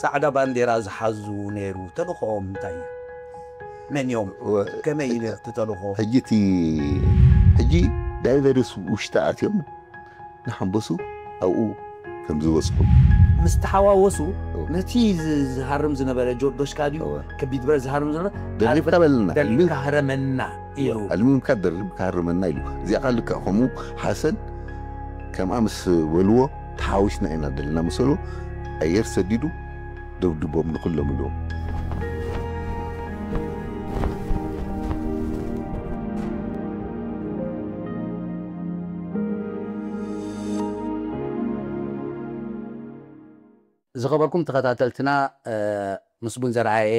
ጻዕዳ ባንዴራ ዝሓዙ ነይሩ። ተልእኾኦም እንታይ እዩ? መን እዮም? ከመይ እዩ ነቲ ተልእኾ? ሕጂ እቲ ሕጂ ዳይቨርስ ውሽጢ ኣትዮም ንሓንበሱ ኣብኡ ከም ዝበፅሑ ምስ ተሓዋወሱ ነቲ ዝ- ዝሃርም ዝነበረ ጆርጆ ሽካ ድዩ ከቢድ ብረት ዝሃርም ዝነበረ ደሪፍካ በልና ደሊካ ህረመና ኢሉ ኣልሚምካ ደርብ ክሃርመና ኢሉ እዚኣ ካ ልክዕ ከምኡ ሓሰን ከምኣ ምስ በልዎ ተሓዊስና ኢና ደለና መሰሉ ኣየር ሰዲዱ ደብድቦም ንኩሎም ኢሉ ዝኸበርኩም ተኸታተልትና ምስጉን ዘርኣየ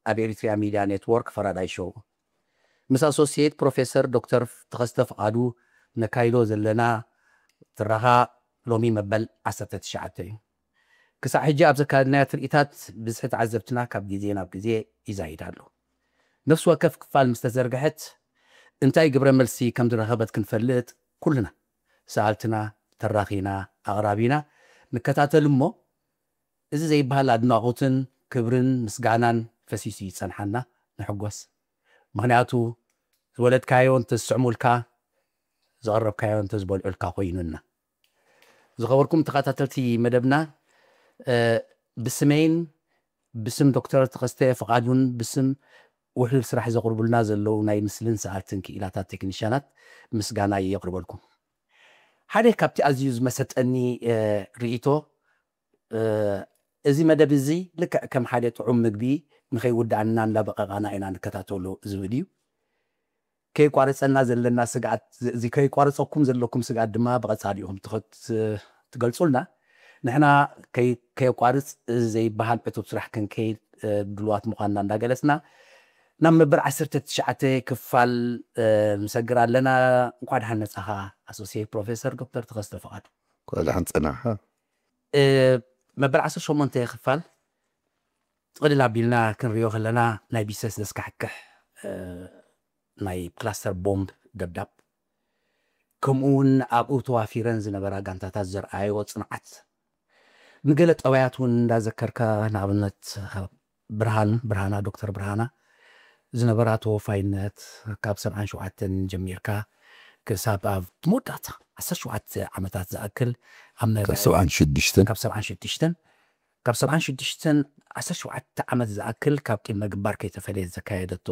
ኣብ ኤሪትሪያ ሚድያ ኔትወርክ ፈራዳይ ሾው ምስ ኣሶሲየት ፕሮፌሰር ዶክተር ተኸስተ ፍቓዱ ነካይዶ ዘለና ትረኻ ሎሚ መበል ዓሰርተ ትሽዓተ እዩ። ክሳዕ ሕጂ ኣብ ዘካየድናዮ ትርኢታት ብዝሒ ተዓዘብትና ካብ ግዜ ናብ ግዜ ይዛይድ ኣሎ። ነፍሲ ወከፍ ክፋል ምስ ተዘርግሐት እንታይ ግብረ መልሲ ከም ዝረኸበት ክንፈልጥ ኩልና ሰኣልትና፣ ተራኺና፣ ኣቕራቢና ንከታተል እሞ እዚ ዘይበሃል ኣድናቖትን ክብርን ምስጋናን ፈሲሱ ይጸንሓና፣ ንሕጎስ። ምኽንያቱ ዝወለድካዮ እንተዝስዕሙልካ፣ ዝቐረብካዮ እንተዝበልዑልካ ኮይኑና። ዝኸበርኩም ተኸታተልቲ መደብና ብስመይን ብስም ዶክተር ተኸስተ ፍቓዱን ብስም ውሕሉል ስራሕ ዘቕርቡልና ዘለዉ ናይ ምስልን ሰኣልትን ክኢላታት ቴክኒሽያናት ምስጋና የቕርበልኩም። ሓደ ካብቲ ኣዝዩ ዝመሰጠኒ ርኢቶ እዚ መደብ እዚ ልክዕ ከም ሓደ ጥዑም ምግቢ ንኸይውዳኣና እንዳበቐቓና ኢና ንከታተሎ ዝብል እዩ። ከይቋረፀና ዘለና ስግኣት እዚ ከይቋረፀኩም ዘለኩም ስግኣት ድማ ብቐፃሊ ኢኹም ትኸ- ትገልፁልና። ንሕና ከይ- ከየቋርፅ እዚ ዘይበሃል ዕቱብ ስራሕ ክንከይድ ድልዋት ምዃንና እንዳገለፅና ናብ መበል ዓሰርተ ትሽዓተ ክፋል ንሰግር ኣለና። እንኳ ደሓን መፃኻ ኣሶሲየት ፕሮፌሰር ዶክተር ተኸስተ ፍቓዱ። እንኳ ደሓን ፀናኻ። መበል ዓሰርተ ሸሞንተ ክፋል ጥቕልል ኣቢልና ክንሪኦ ከለና ናይ ቢሰስ ዘስካሕክሕ ናይ ክላስተር ቦምብ ደብዳብ ከምኡ እውን ኣብኡ ተዋፊረን ዝነበራ ጋንታታት ዘርኣዮ ፅንዓት ንገለ ጠባያት እውን እንዳዘከርካ ንኣብነት ብርሃን ብርሃና ዶክተር ብርሃና ዝነበራ ተወፋይነት ካብ ሰብዓን ሸውዓተን ጀሚርካ ክሳብ ኣብ መወዳእታ ዓሰርተ ሸውዓተ ዓመታት ዝኣክል ኣብ መ- ካብ ሰብዓን ሽዱሽተን ካብ ሰብዓን ሽዱሽተን ካብ ሰብዓን ሽዱሽተን ዓሰርተ ሸውዓተ ዓመት ዝኣክል ካብ ቂም ምግባር ከይተፈለየት ዘካየደቶ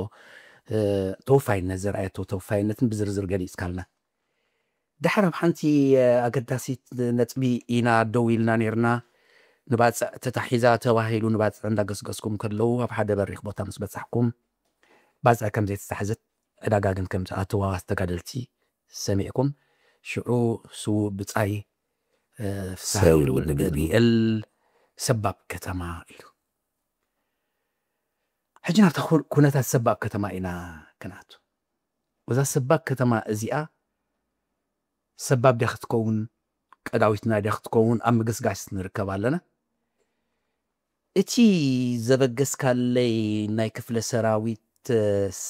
ተወፋይነት ዘርኣየቶ ተወፋይነትን ብዝርዝር ገሊፅካልና። ድሓር ኣብ ሓንቲ ኣገዳሲት ነጥቢ ኢና ደው ኢልና ነርና። ንባፅዕ ተታሒዛ ተባሂሉ ንባፅዕ እንዳገስገስኩም ከለዉ ኣብ ሓደ በሪኽ ቦታ ምስ በፃሕኩም ባፅዕ ከም ዘይተታሕዘት ዕዳጋ ግን ከም ዝኣተዋ ተጋደልቲ ሰሚዕኩም ሽዑ ስዉእ ብፃይ ፍሳሐ ገብርኤል ሰባብ ከተማ ኢሉ። ሕጂ ናብታ ኩነታት ሰባብ ከተማ ኢና ክንኣቱ። እዛ ሰባብ ከተማ እዚኣ ሰባብ ድያ ክትከውን ቀዳዊትና ድያ ክትከውን ኣብ ምግስጋስ ንርከብ ኣለና። እቲ ዘበገስካለይ ናይ ክፍለ ሰራዊት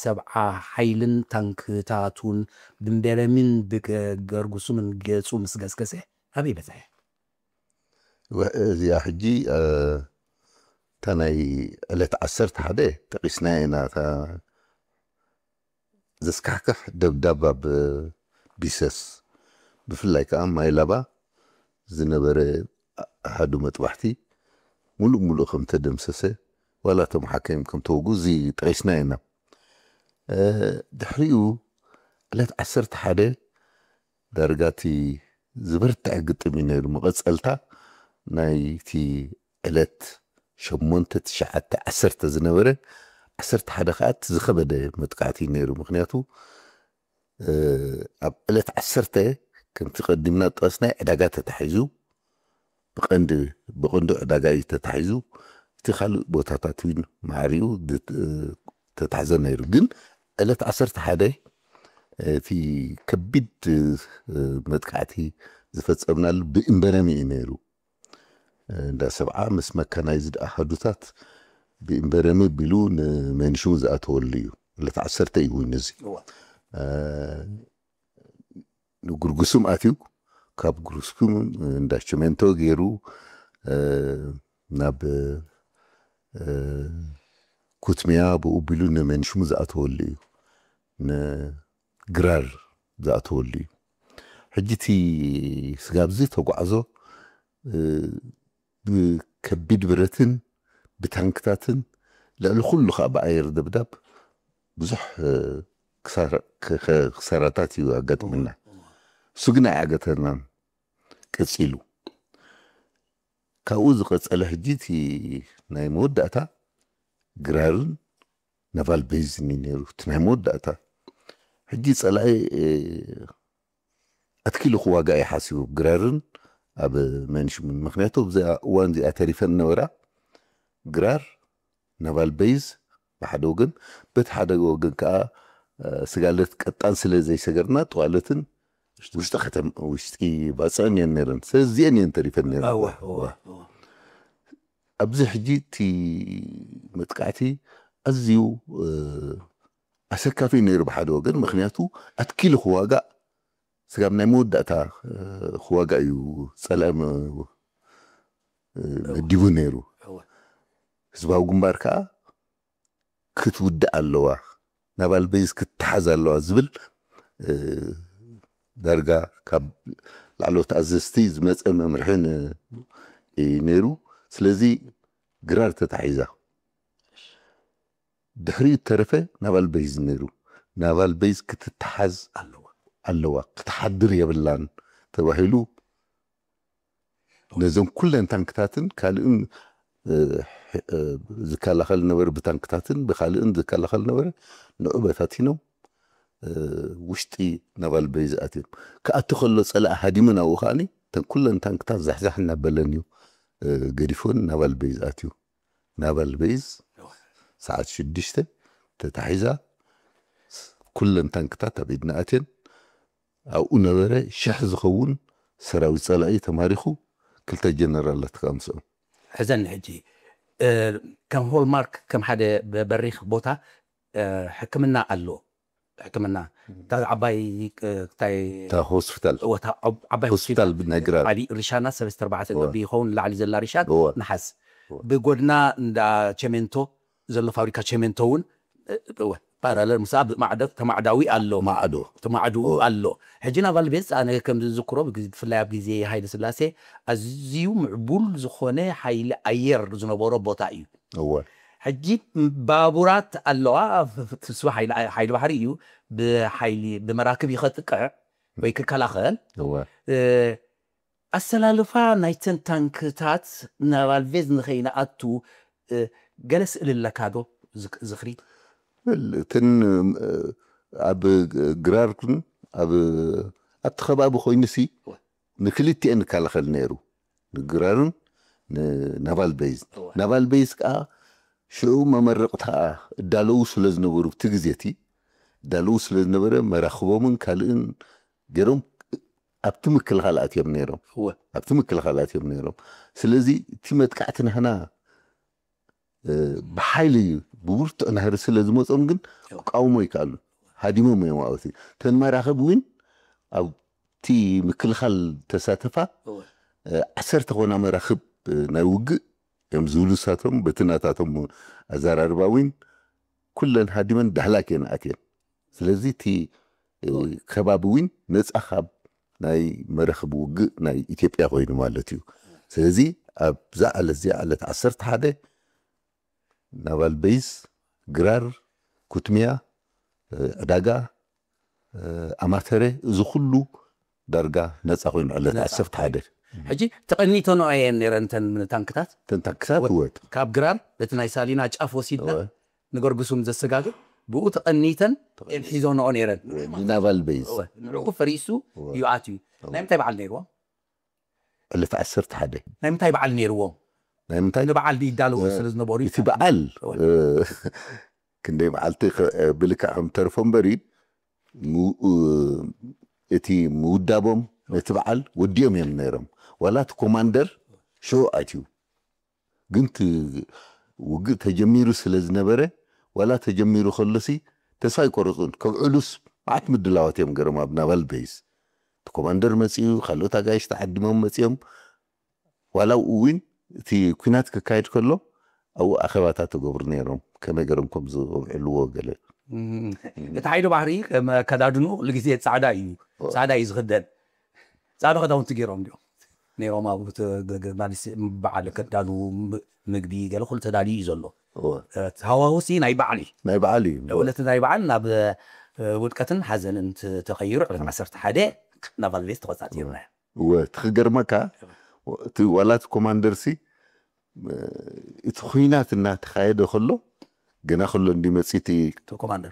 ሰብዓ ሓይልን ታንክታቱን ብንቤረምን ብገርጉሱምን ገጹ ምስ ገስገሰ ኣበይ በጽሐ? እዚኣ ሕጂ እታ ናይ ዕለት ዓሰርተ ሓደ ጠቒስናያ ኢና እታ ዘስካሕክሕ ደብዳብ ኣብ ቢሰስ ብፍላይ ከዓ ማይላባ ዝነበረ ኣሃዱ መጥባሕቲ ሙሉእ ሙሉእ ከም ተደምሰሰ ዋላ እቶም ሓካይም ከም ተወጉ እዚ ጠቒስናዮ ኢና። ድሕሪኡ ዕለት ዓሰርተ ሓደ ዳርጋ እቲ ዝበርትዐ ግጥም እዩ ነይሩ። መቐፀልታ ናይቲ ዕለት ሸሞንተ ትሽዓተ ዓሰርተ ዝነበረ ዓሰርተ ሓደ ከዓ እቲ ዝኸበደ መጥቃዕቲ እዩ ነይሩ። ምክንያቱ ኣብ ዕለት ዓሰርተ ከምቲ ቀዲምና ጠቐስናይ ዕዳጋ ተታሒዙ ብቐንዲ ብቐንዱ ዕዳጋ እዩ ተታሒዙ። እቲ ካልእ ቦታታት እውን ማዕሪኡ ተታሕዘ ነይሩ። ግን ዕለት ዓሰርተ ሓደ እቲ ከቢድ መጥቃዕቲ ዝፈጸምናሉ ብእምበረሚ እዩ ነይሩ። እንዳ ሰብዓ ምስ መካናይዝድ ኣሃዱታት ብእምበረሚ ቢሉ ንመንሽው ዝኣተወሉ እዩ። ዕለት ዓሰርተ እዩ እውን እዚ ንጉርጉሱም ኣትዩ ካብ ጉርጉሱም እንዳ ቸሜንቶ ገይሩ ናብ ኩትሚያ ብኡ ቢሉ ንመንሽሙ ዝኣተወሉ እዩ፣ ንግራር ዝኣተወሉ እዩ። ሕጂ እቲ ስጋብ እዚ ተጓዕዞ ብከቢድ ብረትን ብታንክታትን ልዕሊ ኩሉ ከዓ ብኣየር ደብዳብ ብዙሕ ክሳራታት እዩ ኣጋጥምና። እሱ ግን ኣይዓገተናን፣ ቀፂሉ። ካብኡ ዝቐፀለ ሕጂ እቲ ናይ መወዳእታ ግራርን ናቫል ቤዝን እዩ ነይሩ፣ እቲ ናይ መወዳእታ። ሕጂ ፀላኢ ኣትኪሉ ክዋጋ እዩ ሓሲቡ፣ ግራርን ኣብ መንሽምን። ምክንያቱ ኣብዚኣ እዋን እዚኣ ተሪፈን ነበራ ግራር፣ ናቫል ቤዝ ብሓደ ወገን፣ በቲ ሓደ ወገን ከዓ ስጋለት ቀጣን ስለ ዘይሰገርና ጠዋለትን ውሽጢ ከተማ፣ ውሽጢ ባፅዕን እየን ነይረን። ስለዚ እዚአን እየን ተሪፈን ነይረን። ኣብዚ ሕጂ እቲ መጥቃዕቲ ኣዝዩ ኣሰካፊ ነይሩ ብሓደ ወገን፣ ምክንያቱ ኣትኪሉ ክዋጋእ ስጋብ ናይ መወዳእታ ክዋጋእ እዩ ፀላኢ መዲቡ ነይሩ። ህዝባዊ ግንባር ከዓ ክትውዳእ ኣለዋ፣ ናቫል ቤዝ ክትተሓዝ ኣለዋ ዝብል ዳርጋ ካብ ላዕለዎት ኣዘዝቲ ዝመፀ መምርሒ ነይሩ። ስለዚ ግራር ተታሒዛ። ድሕሪኡ እተረፈ ናቫል ቤዝ ነይሩ። ናቫል ቤዝ ክትተሓዝ ኣለዋ፣ ክትሓድር የብላን ተባሂሉ ነዞም ኩለን ታንክታትን ካልእን ዝከላኸል ነበረ፣ ብታንክታትን ብካልእን ዝከላኸል ነበረ፣ ንዑ በታቲኖም ውሽጢ ናቫል ቤዝ ኣትዮም። ክኣቱ ከሎ ፀላኢ ሃዲሙ ናብኡ ከዓኒ እተን ኩለን ታንክታት ዛሕዛሕ እናበለን እዩ ገዲፎን ናቫል ቤዝ ኣትዩ። ናቫል ቤዝ ሰዓት ሽዱሽተ ተታሒዛ፣ ኩለን ታንክታት ኣብ ኢድና ኣትየን። ኣብኡ ነበረ ሽሕ ዝኸውን ሰራዊት ጸላኢ ተማሪኹ፣ ክልተ ጀነራላት ከዓ ምስኦም። ሕዘን ሕጂ ከም ሆልማርክ ከም ሓደ በሪኽ ቦታ ሕክምና ኣሎ። ሕክምና እታ ዓባይ እንታይ እታ ሆስፒታል እወ፣ እታ ዓብ- ዓባይ ሆስፒታል ናይ ግራር። ዓሊ ሪሻና ሰለስተ ኣርባዕተ እወ። ደርቢ ይኸውን ላዕሊ ዘላ ሪሻን እወ። ነሓስ እወ። ብጎድና እንዳ ቸሜንቶ ዘሎ ፋብሪካ ቸሜንቶ እውን እወ ፓራለል ምስኣ ማዕዶ ተማዕዳዊ ኣሎ። ማዕዶ ተማዕድኡ ኣሎ። ሕጂ ናቫል ቤዝ ኣነ ከም ዝዝክሮ ብግዜ- ብፍላይ ኣብ ግዜ ሃይለ ስላሴ ኣዝዩ ምዕቡል ዝኾነ ሓይሊ ኣየር ዝነበሮ ቦታ እዩ። እወ ሕጂ ባቡራት ኣለዋ። ፍስዋ ሓይሊ ባሕሪ እዩ። ብሓይሊ ብመራክብ ይኸጥቅዕ ወይ ክከላኸል። እወ ኣሰላልፋ ናይተን ታንክታት ናብ ኣልቬዝ ንኸይንኣቱ ገለ ስእሊ ኣለካ ዶ? ዝኽሪ እተን ኣብ ግራርክን ኣብ ኣብቲ ከባቢ ኮይኑሲ ንክልቲኤን ይከላኸል ነይሩ፣ ንግራርን ንናቫል ቤዝ። ናቫል ቤዝ ከዓ ሽዑ መመረቕታ እዳለዉ ስለ ዝነበሩ፣ ብቲ ግዜ እቲ እዳለዉ ስለ ዝነበረ መራኽቦምን ካልእን ገይሮም ኣብቲ ምክልኻል ኣትዮም ነይሮም። እወ። ኣብቲ ምክልኻል ኣትዮም ነይሮም። ስለዚ እቲ መጥቃዕቲ ናህና ብሓይሊ ብብርቱዕ ናህሪ ስለ ዝመፆም ግን ክቃውሞ ይከኣሉ። ሃዲሞም እዮም ኣብቲ። እተን መራኽብ እውን ኣብቲ ምክልኻል ተሳተፋ። ዓሰርተ ኮና መራኽብ ናይ ውግእ እዮም ዝብሉ ንሳቶም። በቲ ናታቶም ኣዘራርባ እውን ኩለን ሃዲመን ዳህላክ እየን ኣትየን። ስለዚ እቲ ከባቢ እውን ነፃ ካብ ናይ መራኽብ ውግእ ናይ ኢትዮጵያ ኮይኑ ማለት እዩ። ስለዚ ኣብዛ ዕለት እዚኣ ዕለት ዓሰርተ ሓደ ናቫል ቤዝ፣ ግራር፣ ኩትሚያ፣ ዕዳጋ፣ ኣማተረ፣ እዚ ኩሉ ዳርጋ ነፃ ኮይኑ ዕለት ዓሰርተ ሓደ። ሕጂ ተቐኒተንኦ እየን ነይረን እተን ታንክታት። እተን ታንክታት እወ። ካብ ግራር በቲ ናይ ሳሊና ጫፍ ወሲድና ንገርግሱም ዘሰጋግር ብኡ ተቐኒተን እየን ሒዞንኦ ነይረን። ናቫል ቤዝ ንዕኡ ፈሪሱ እዩ ኣትዩ። ናይ ምንታይ በዓል ነይርዎም? ዕለት ዓሰርተ ሓደ። ናይ ምንታይ በዓል ነይርዎም? ናይ ምንታይ ንበዓል ይዳለዉ ስለ ዝነበሩ እዩ። እቲ በዓል ክንደይ መዓልቲ ብልክዕ ከም ተርፎ እምበሪ እቲ ምውዳቦም ነቲ በዓል ወዲኦም እዮም ነይሮም። ዋላ እቲ ኮማንደር ሽዑ ኣትዩ። ግን እቲ ውግእ ተጀሚሩ ስለ ዝነበረ ዋላ ተጀሚሩ ከሎሲ ተስፋ ኣይቆረፁን። ከብዕሉስ መዓት ምድላዋት እዮም ገይሮም ኣብ ናቫል ቤዝ። እቲ ኮማንደር መፂኡ፣ ካልኦት ኣጋይሽ ተዓዲሞም መፂኦም። ዋላ እውን እቲ ኲናት ክካየድ ከሎ ኣብኡ ኣኼባታት ተገብሩ ነይሮም፣ ከመይ ገይሮም ከም ዝውዕልዎ ገለ። እም፣ እቲ ሓይሊ ባሕሪ ከም ኣከዳድኑ ኩሉ ግዜ ጻዕዳ እዩ። ጻዕዳ እዩ ዝኽደን። ጻዕዳ ክዳውንቲ ገይሮም ድዮም ነይሮም? ኣብ ት- ግ- ግ- ማለት ሲ- በዓል ከዳሉ ም- ምግቢ ገለ ኩሉ ተዳልዩ እዩ ዘሎ። እወ። እቲ ሃዋሁሲ ናይ በዓል እዩ። ናይ በዓል እዩ። ዕለት ናይ በዓል ናብ እ፣ ውድቀትን ሓዘንን ት- ተኸይሩ ዕለት ዓሰርተ ሓደ ናቫል ቤዝ ተቆጻጺርና። እወ፣ እቲ ክገርመካ፣ እቲ ዋላ እቲ ኮማንደር ሲ እቲ ኩናት እናተኻየደ ከሎ፣ ገና ከሎ እንዲ መፂቲ ኮማንደር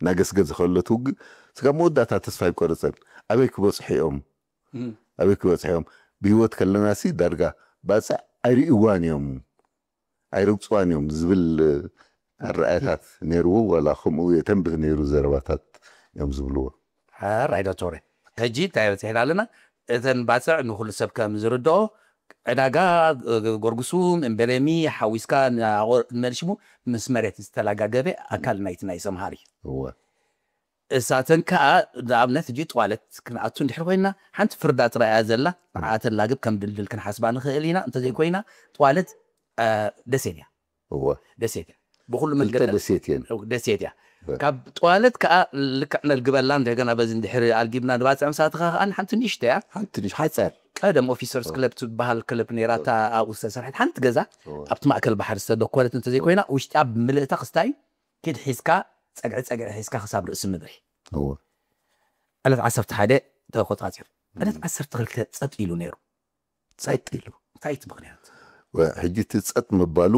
እናገስገዘ ከሎ ትውግእ፣ ስጋብ መወዳእታ ተስፋ ይቆረፀን። ኣበይ ክበፅሑ እዮም? ኣበይ ክበፅሑ እዮም? ብህይወት ከለና ሲ ዳርጋ ባፅዕ ኣይርእዋን እዮም፣ ኣይረግፅዋን እዮም ዝብል ኣረኣያታት ነይርዎ። ዋላ ከምኡ የተንብህ ነይሩ ዘረባታት እዮም ዝብልዎ። ራይ ዶክተር፣ ሕጂ እንታይ በፂሕና ኣለና? እተን ባፅዕ ንኩሉ ሰብ ከም ዝርድኦ ዕዳጋ ጎርጉሱ እምበለሚ ሓዊስካ ንመልሽሙ ምስ መሬት ዝተላጋገበ ኣካል ናይቲ ናይ ሰምሃር እዩ። እወ እሳተን ከዓ ንኣብነት ሕጂ ጠዋለት ክንኣቱ እንድሕር ኮይና ሓንቲ ፍርዳ ጥራይ እያ ዘላ። ንዓ ተላግብ ከም ድልድል ክንሓስባ ንኽእል ኢና። እንተዘይኮይና ጠዋለት ደሴት እያ። እወ ደሴት እያ ብኩሉ ክልተ መንገዲ ደሴት እየን። ደሴት እያ። በ- ካብ ጠዋለት ከዓ ልክዕ ነልግበላ እንደገና በዚ እንድሕር ኣልጊብና ንባፅዕ ምሳትኻ ከዓ ሓንቲ ንእሽተ እያ። ሓንቲ ንሽ ሓፀር ቀደም ኦፊሰርስ ክለብ ትበሃል ክለብ ነይራታ ኣብኡ ዝተሰርሐት ሓንቲ ገዛ እወ ኣብቲ ማእከል ባሕሪ ዝተደኮነት እንተዘይኮይና ውሽጢ ኣብ ምልእታ ክስታይ ኪድ ሒዝካ ፀግዒ ፀግዒ ሒዝካ ክሳብ ርእሲ ምድሪ እወ ዕለት ዓሰርተ ሓደ ተቆፃፂሩ ዕለት ዓሰርተ ክልተ ፀጥ ኢሉ ነይሩ። ጸጥ ኢሉ እንታይ እቲ ምክንያት? ሕጂ እቲ ጸጥ ምባሉ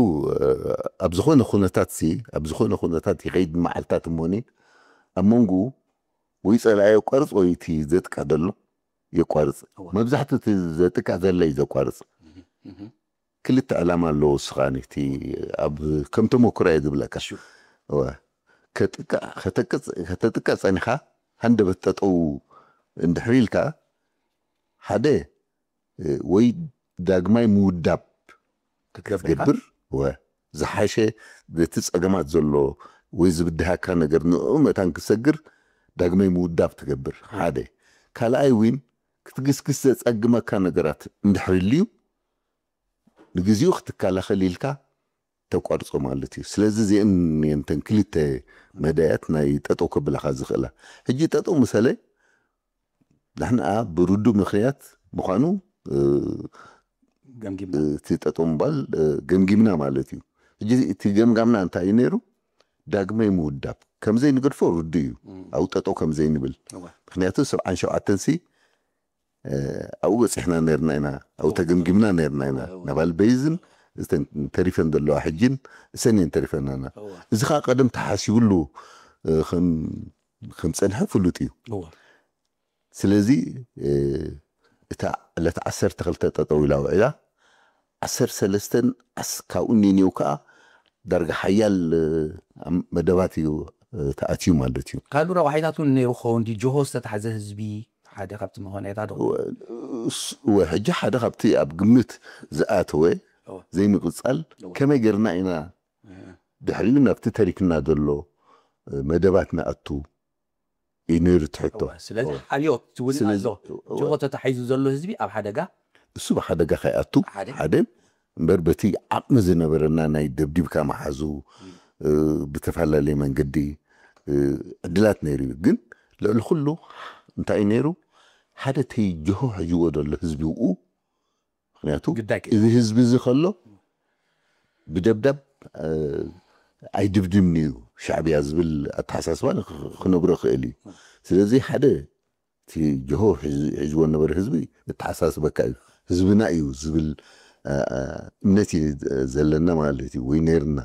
ኣብ ዝኾነ ኩነታት ሲ ኣብ ዝኾነ ኩነታት ይኸይድ መዓልታት እሞኒ ኣብ መንጎ ወይ ጸላኢ የቋርጽ ወይ እቲ ዘጥቃ ዘሎ የቋርጽ። መብዛሕትኡ እቲ ዘጥቃ ዘሎ እዩ ዘቋርጽ። ክልተ ዕላማ ኣለዎ። እስኻኒ እቲ ኣብ ከም ተመክሮ እየ ዝብለካ። ከተጥቃ ጸኒኻ ሃንደበት ጠጠው እንድሕር ኢልካ ሓደ ወይ ዳግማይ ምውዳብ ክትገብር ዝሓሸ በቲ ጸገማት ዘሎ ወይ ዝብድሃካ ነገር ንኡ መታን ክሰግር ዳግማይ ምውዳብ ትገብር ሓደ። ካልኣይ እውን ክትግስግስ ዘጸግመካ ነገራት እንድሕር ልዩ ንግዚኡ ክትከላኸል ኢልካ ተቋርጾ ማለት እዩ። ስለዚ እዚአን የንተን ክልተ መዳያት ናይ ጠጠው ከብላኻ ዝኽእላ። ሕጂ ጠጠው ምሰለ ዳሕንኣ ብርዱ ምኽንያት ምዃኑ ገምጊምና እቲ ጠጠው ምባል ገምጊምና ማለት እዩ። ሕጂ እቲ ገምጋምና እንታይ እዩ ነይሩ? ዳግመ ምውዳብ ከምዘይ ንገድፎ ርዱ እዩ። ኣብ ጠጠው ከምዘይ ንብል ምክንያቱ ሰብዓን ሸውዓተን ሲ ኣብኡ በፂሕና ነርና ኢና፣ ኣብኡ ተገምጊምና ነርና ኢና። ናባል በይዝን ተሪፈን ዘለዋ ሕጂን እሰን እየን ተሪፈናና። እዚ ከዓ ቀደም ተሓሲብሉ ከም ፀንሐ ፍሉጥ እዩ። ስለዚ እታ ዕለት ዓሰርተ ክልተ ጠጠው ኢላ ውዒላ ዓሰርተ ሰለስተን ካብኡ ኒኒው ከዓ ዳርጋ ሓያል መደባት እዩ ተኣትዩ ማለት እዩ። ካልእ ረቋሒታት እውን ነይሩ ክኸውን ድዩ? ጆሆ ዝተታሕዘ ህዝቢ ሓደ ካብቲ መኾንያታት ዶ? እወ፣ ሕጂ ሓደ ካብቲ ኣብ ግምት ዝኣተወ ዘይምቕጻል ከመይ ጌርና ኢና ድሕሪኡ ናብቲ ተሪፍና ዘሎ መደባት ንኣቱ እዩ ነይሩ ትሕቶ። ስለዚ ሓልዮት እውን ኣሎ። ጆሆ ተታሒዙ ዘሎ ህዝቢ ኣብ ሓደጋ እሱ ብሓደጋ ከይኣቱ ሓደ እምበር በቲ ዓቕሚ ዝነበረና ናይ ደብዲብካ መሓዙ ብተፈላለየ መንገዲ ዕድላት ነይሩ እዩ። ግን ልዕሊ ኩሉ እንታይ እዩ ነይሩ? ሓደ ተይ ጆሆ ሕጅዎ ዘሎ ህዝቢ ውኡ ምክንያቱ እዚ ህዝቢ እዚ ከሎ ብደብዳብ ኣይድብድብን እዩ ሻዕብያ ዝብል ኣተሓሳስባ ክነብሮ ክእል እዩ። ስለዚ ሓደ እቲ ጅሆ ሒዝዎ ነበረ ህዝቢ እተሓሳስበካ እዩ። ህዝብና እዩ ዝብል እምነት እዩ ዘለና ማለት እዩ ወይ ነይርና።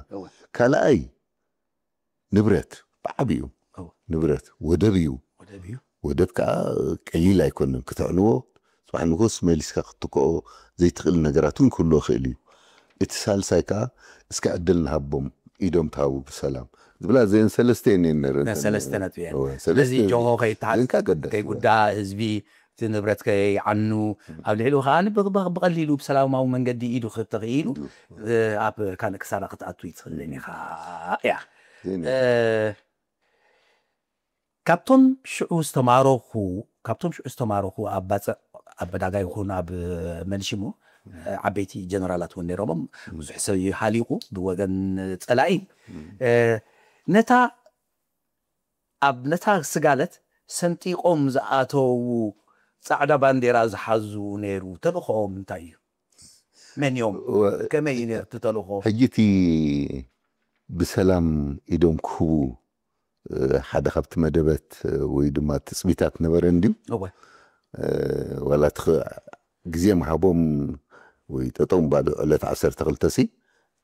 ካልኣይ ንብረት ብዓብዩ ንብረት ወደብ እዩ። ወደብ ከዓ ቀሊል ኣይኮነን። ክተዕንዎ ፅባሕ ንጎስ መሊስካ ክትትክኦ ዘይትኽእል ነገራት እውን ክህልዎ ይኽእል እዩ። እቲ ሳልሳይ ከዓ እስከ ዕድል ንሃቦም ኢዶም ትሃቡ ብሰላም ዝብላ ዘን ሰለስተ እየን ነረን ሰለስተ ነጥቢ እየን። ስለዚ ጆሆ ከይተሓዝ ከይጉዳ ህዝቢ እቲ ንብረት ከይዓኑ ኣብ ልዕሊኡ ከዓ ብቐሊሉ ብሰላማዊ መንገዲ ኢዱ ክተኽኢሉ ኣብ ካልእ ክሳራ ክትኣቱ ይትኽእልን ኢኻ እያ። ካብቶም ሽዑ ዝተማረኹ ካብቶም ሽዑ ዝተማረኹ ኣብ ባፅዕ ኣብ ዕዳጋ ይኹን ኣብ መልሽሙ ዓበይቲ ጀነራላት እውን ነይሮሞም። ብዙሕ ሰብ እዩ ሃሊቑ ብወገን ጸላኢ። ነታ ኣብ ነታ ስጋለት ሰንጢቖም ዝኣተዉ ጻዕዳ ባንዴራ ዝሓዙ ነይሩ። ተልእኾኦም እንታይ እዩ? መን እዮም? ከመይ እዩ ነይሩ እቲ ተልእኾ? ሕጂ እቲ ብሰላም ኢዶም ክህቡ ሓደ ካብቲ መደበት ወይ ድማ ትፅቢታት ነበረ እንድዩ። ዋላ ግዜ ምሃቦም ወይ ጠጠው ባዶ ዕለት ዓሰርተ ክልተ ሲ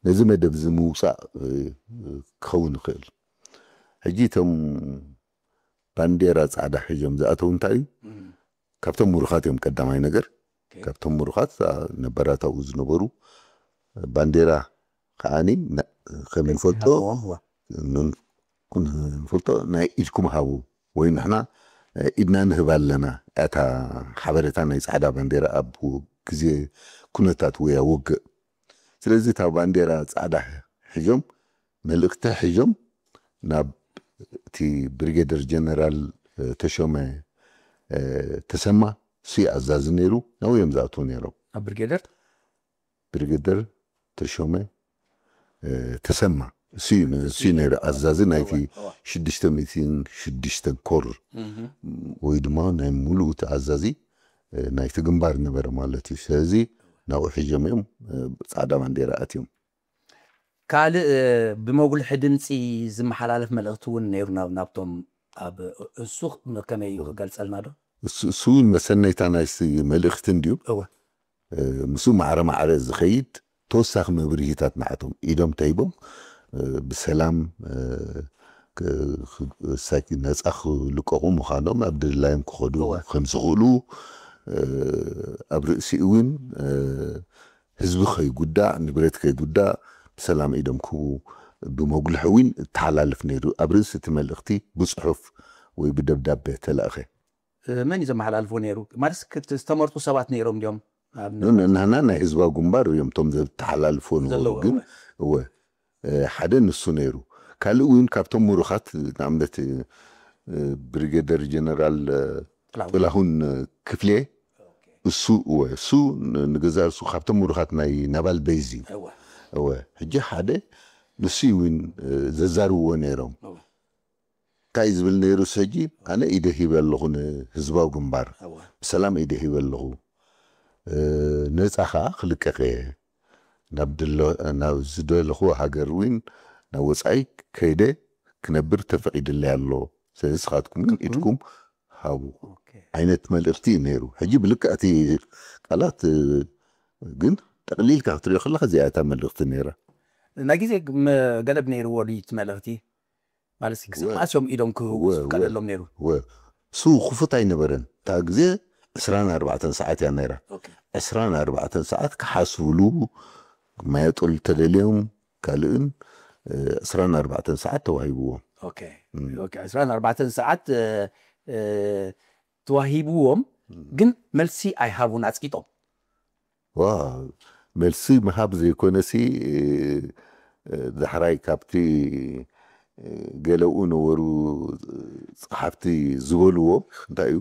ነዚ መደብ እዚ ምውፃእ ክኸውን ይኽእል። ሕጂ እቶም ባንዴራ ፃዕዳ ሒዞም ዝኣተው እንታይ እዩ? ካብቶም ምሩኻት እዮም። ቀዳማይ ነገር ካብቶም ምሩኻት ነበራት ኣብኡ ዝነበሩ። ባንዴራ ከዓኒ ከም ንፈልጦ ንፈልጦ ናይ ኢድኩም ሃቡ ወይ ንሕና ኢድና ንህብ ኣለና። እታ ሓበሬታ ናይ ፃዕዳ ባንዴራ ኣብ ግዜ ኩነታት ወይ ውግእ። ስለዚ እታ ባንዴራ ፃዕዳ ሒዞም መልእክቲ ሒዞም ናብ እቲ ብሪጌደር ጀነራል ተሾመ ተሰማ፣ እሱ ኣዛዚ ነይሩ። ናብኡ እዮም ዝኣትዉ ነይሮም። ኣብ ብሪጌደር ብሪጌደር ተሾመ ተሰማ እሱ እዩ ነይሩ ኣዛዚ ናይቲ ሽዱሽተ ሚእትን ሽዱሽተን ኮር ወይ ድማ ናይ ሙሉእ እቲ ኣዛዚ ናይቲ ግንባር ነበረ ማለት እዩ። ስለዚ ናብኡ ሒዞም እዮም ፃዕዳ ባንዴራ ኣትዮም። ካልእ ብመጉልሒ ድምፂ ዝመሓላለፍ መልእኽቲ እውን ነይሩ ናብቶም ኣብ እሱ ከመይ እዩ ክገልፀልና ዶ? እሱ እውን መሰነይታ ናይ መልእኽቲ እንድዩ። ምስ ማዕረ ማዕረ ዝኸይድ ተወሳኺ መብርሂታት ንዓቶም ኢዶም ተሂቦም ብሰላም ነፃ ክልቀቑ ምዃኖም ኣብ ድላዮም ክኸዱ ከም ዝኽእሉ ኣብ ርእሲኡ እውን ህዝቢ ከይጉዳእ ንብረት ከይጉዳእ ብሰላም ኢዶም ክህቡ ብመጉልሒ እውን እተሓላልፍ ነይሩ። ኣብ ርእሲ እቲ መልእኽቲ ብፅሑፍ ወይ ብደብዳቤ ተላእኸ። መን እዩ ዘመሓላልፎ ነይሩ? ማለት ዝተመርጡ ሰባት ነይሮም ድዮም? ንሕና ናይ ህዝባዊ ግንባር እዮም እቶም ዘተሓላልፎ ነበሩ። ግን እወ ሓደ ንሱ ነይሩ። ካልእ እውን ካብቶም ምሩኻት ንኣብነት ብሪጌደር ጀነራል ጥላሁን ክፍሌ እሱ እወ እሱ ንገዛ እሱ ካብቶም ምሩኻት ናይ ናባል ቤዝ እዩ። እወ ሕጂ ሓደ ንሱ እውን ዘዛርብዎ ነይሮም። እንታይ ዝብል ነይሩ ሕጂ ኣነ ኢደ ሂበ ኣለኹ ንህዝባዊ ግንባር ብሰላም ኢደ ሂበ ኣለኹ። ነፃ ከዓ ክልቀቕ እየ ናብ ዝደለኹ ሃገር እውን ናብ ወፃኢ ከይደ ክነብር ተፈቒድለይ ኣሎ። ስለዚ ንስኻትኩም እውን ኢድኩም ሃቡ ዓይነት መልእኽቲ እዩ ነይሩ። ሕጂ ብልክዕ እቲ ቃላት ግን ጠቕሊልካ ክትሪኦ ከለካ እዚኣ እታ መልእኽቲ ነይራ። ናይ ግዜ ገደብ ነይርዎ ድዩ እቲ መልእኽቲ? ማለት ክሳብ መዓስ እዮም ኢዶም ክህቡ ዝፍቀደሎም ነይሩ? እሱ ክፉት ኣይነበረን። እታ ግዜ ዕስራን ኣርባዕተን ሰዓት እያ ነይራ። ዕስራን ኣርባዕተን ሰዓት ክሓስብሉ ማየጦል ተደልዮም ካልእን ዕስራን ኣርባዕተን ሰዓት ተዋሂብዎም። ዕስራን ኣርባዕተን ሰዓት ተዋሂብዎም ግን መልሲ ኣይሃቡን ኣፅቂጦም። ዋ መልሲ ምሃብ ዘይኮነሲ ዳሕራይ ካብቲ ገለኡ ነበሩ ፀሓፍቲ ዝበልዎ እንታይ እዩ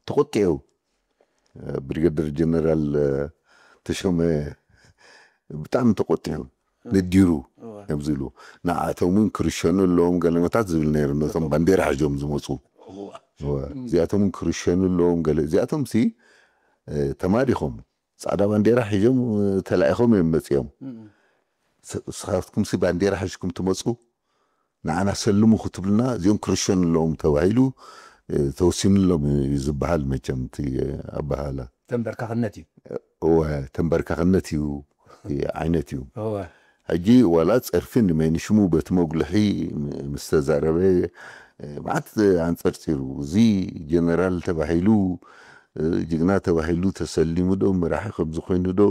ተቆጢዑ ብሪገደር ጀነራል ተሾመ ብጣዕሚ ተቆጢዑ ነዲሩ እዮም ዝብሉ ንዓቶም እውን ክርሸኑ ኣለዎም ገለመታት ዝብል ነይሩ ነቶም ባንዴራ ሕዞም ዝመፁ እዚኣቶም እውን ክርሸኑ ኣለዎም ገለ እዚኣቶም ሲ ተማሪኾም ፃዕዳ ባንዴራ ሒዞም ተላኢኾም እዮም መፂኦም ስኻትኩም ሲ ባንዴራ ሒዝኩም ትመፁ ንዓና ሰልሙ ክትብልና እዚኦም ክርሸኑ ኣለዎም ተባሂሉ ተወሲኑሎም እዩ ዝበሃል መቸም እቲ ኣበሃላ ተንበርካኽነት እዩ እወ ተንበርካኽነት እዩ ዓይነት እዩ ሕጂ ዋላ ፀርፊ ንመን ሽሙ በቲ መጉልሒ ምስ ተዛረበ መዓት ኣንፀርፂሩ እዚ ጀነራል ተባሂሉ ጅግና ተባሂሉ ተሰሊሙ ዶ መራሒ ከምዚ ኮይኑ ዶ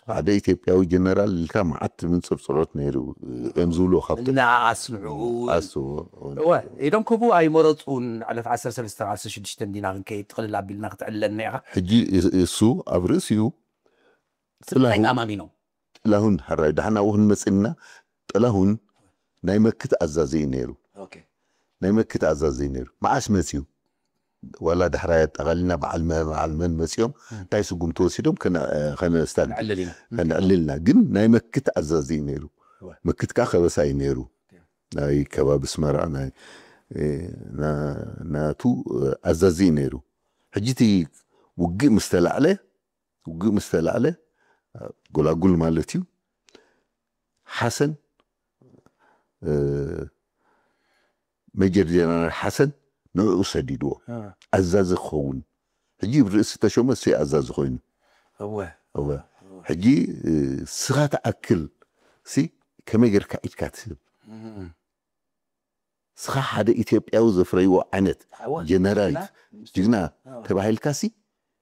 ሓደ ኢትዮጵያዊ ጀነራል ኢልካ መዓት ምንፅርፅሮት ነይሩ እዮም ዝብሉ ካብቲ ንኣስምዑ ኣስዎ እወ ኢዶም ክቡ ኣይመረፁን ዕለት ዓሰርተ ሰለስተ ዓሰርተ ሽዱሽተ እንዲና ክንከይድ ጥቕልል ኣቢልና ክትዕለልና ኢኻ ሕጂ እሱ ኣብ ርእሲኡ ጥላሁን ኣማሚኖም ጥላሁን ሕራይ ዳሕና እውን መፅና ጥላሁን ናይ መክት ኣዛዚ እዩ ነይሩ ናይ መክት ኣዛዚ እዩ ነይሩ መዓስ መፅዩ ዋላ ዳሕራይ ኣጠቓሊልና በዓል መ- በዓል መን መፂኦም እንታይ ስጉምቲ ወሲዶም ከነ- ከነስታል ንዕልል ኢና ከነዕልልና ግን ናይ መክት ኣዛዚ እዩ ነይሩ። መክት ከዓ ከበሳ እዩ ነይሩ። ናይ ከባቢ ኣስመራ ናይ ናቱ ኣዛዚ እዩ ነይሩ። ሕጂ እቲ ውግእ ምስ ተላዕለ ውግእ ምስ ተላዕለ ጎላጉል ማለት እዩ። ሓሰን ሜጀር ጀነራል ሓሰን ንዕኡ ሰዲድዎ ኣዛዚ ክኸውን። ሕጂ ርእሲ ተሾመ ሲ ኣዛዚ ኮይኑ ሕጂ ስኻ ትኣክል ሲ ከመይ ጌርካ ኢድካ ትህብ? ስኻ ሓደ ኢትዮጵያዊ ዘፍረይዎ ዓይነት ጀነራል ጅግና ተባሂልካ ሲ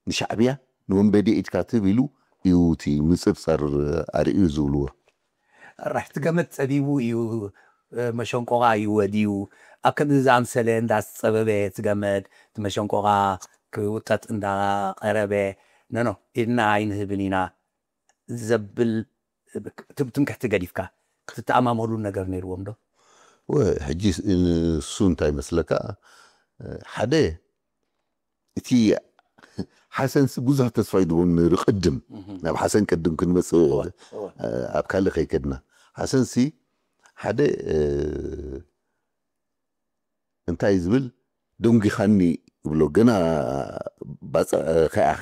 ንሻዕብያ ንወንበዴ ኢድካ ትህብ ኢሉ እዩ እቲ ምፅርፀር ኣርእዩ ዝብልዎ። ራሕ ትገመድ ፀቢቡ እዩ። መሸንቆቓ እዩ ወዲዩ። ኣብ ከምዚ ዝኣምሰለ እንዳስፀበበ ትገመድ ትመሸንቆቓ ክውጠጥ እንዳቐረበ ነኖ ኢድና ኣይንህብን ኢና ዘብል ትምክሕቲ ገዲፍካ ክትተኣማመሉ ነገር ነይርዎም ዶ? ሕጂ ንሱ እንታይ መስለካ ሓደ እቲ ሓሰንሲ ብዙሕ ተስፋ ይድቦም ነይሩ ቅድም ናብ ሓሰን ቅድም ክንመፅእ ኣብ ካልእ ከይከድና ሓሰንሲ ሓደ እንታይ ዝብል ደንጊኻኒ ይብሎ ገና ባፅዕ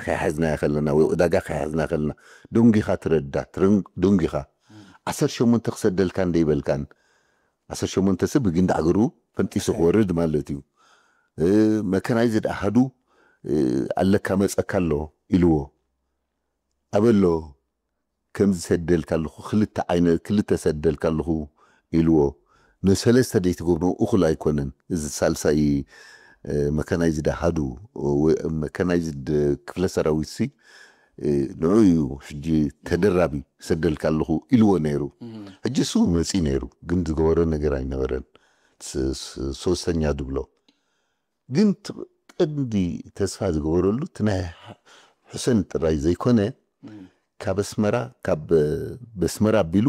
ከይሓዝናዮ ከለና ወይ ዕዳጋ ከይሓዝና ከለና ደንጊኻ ትረዳ ደንጊኻ ዓሰርተ ሸሞንተ ክሰደልካ እንደይበልካን ዓሰርተ ሸሞንተ ሰብ ብግንዲ ዓገሩ ፈንጢሱ ክወርድ ማለት እዩ። መከናይዝድ ኣሃዱ ኣለካ መፀካ ኣሎ ኢልዎ ኣበሎ ከም ዝሰደልካ ኣለኹ ክልተ ዓይነ ክልተ ሰደልካ ኣለኹ ኢልዎ። ንሰለስተ ደይትገብሮ እኹል ኣይኮነን። እዚ ሳልሳይ መካናይዝድ ኣሃዱ መካናይዝድ ክፍለ ሰራዊት ሲ ንዑ እዩ ሕጂ ተደራቢ ሰደልካ ኣለኹ ኢልዎ ነይሩ። ሕጂ እሱ መፂ ነይሩ ግን ዝገበሮ ነገር ኣይነበረን። ሶስተኛ ድብሎ ግን ቀንዲ ተስፋ ዝገበረሉ እቲ ናይ ሕሰን ጥራይ ዘይኮነ ካብ ኣስመራ ካብ በስመራ ኣቢሉ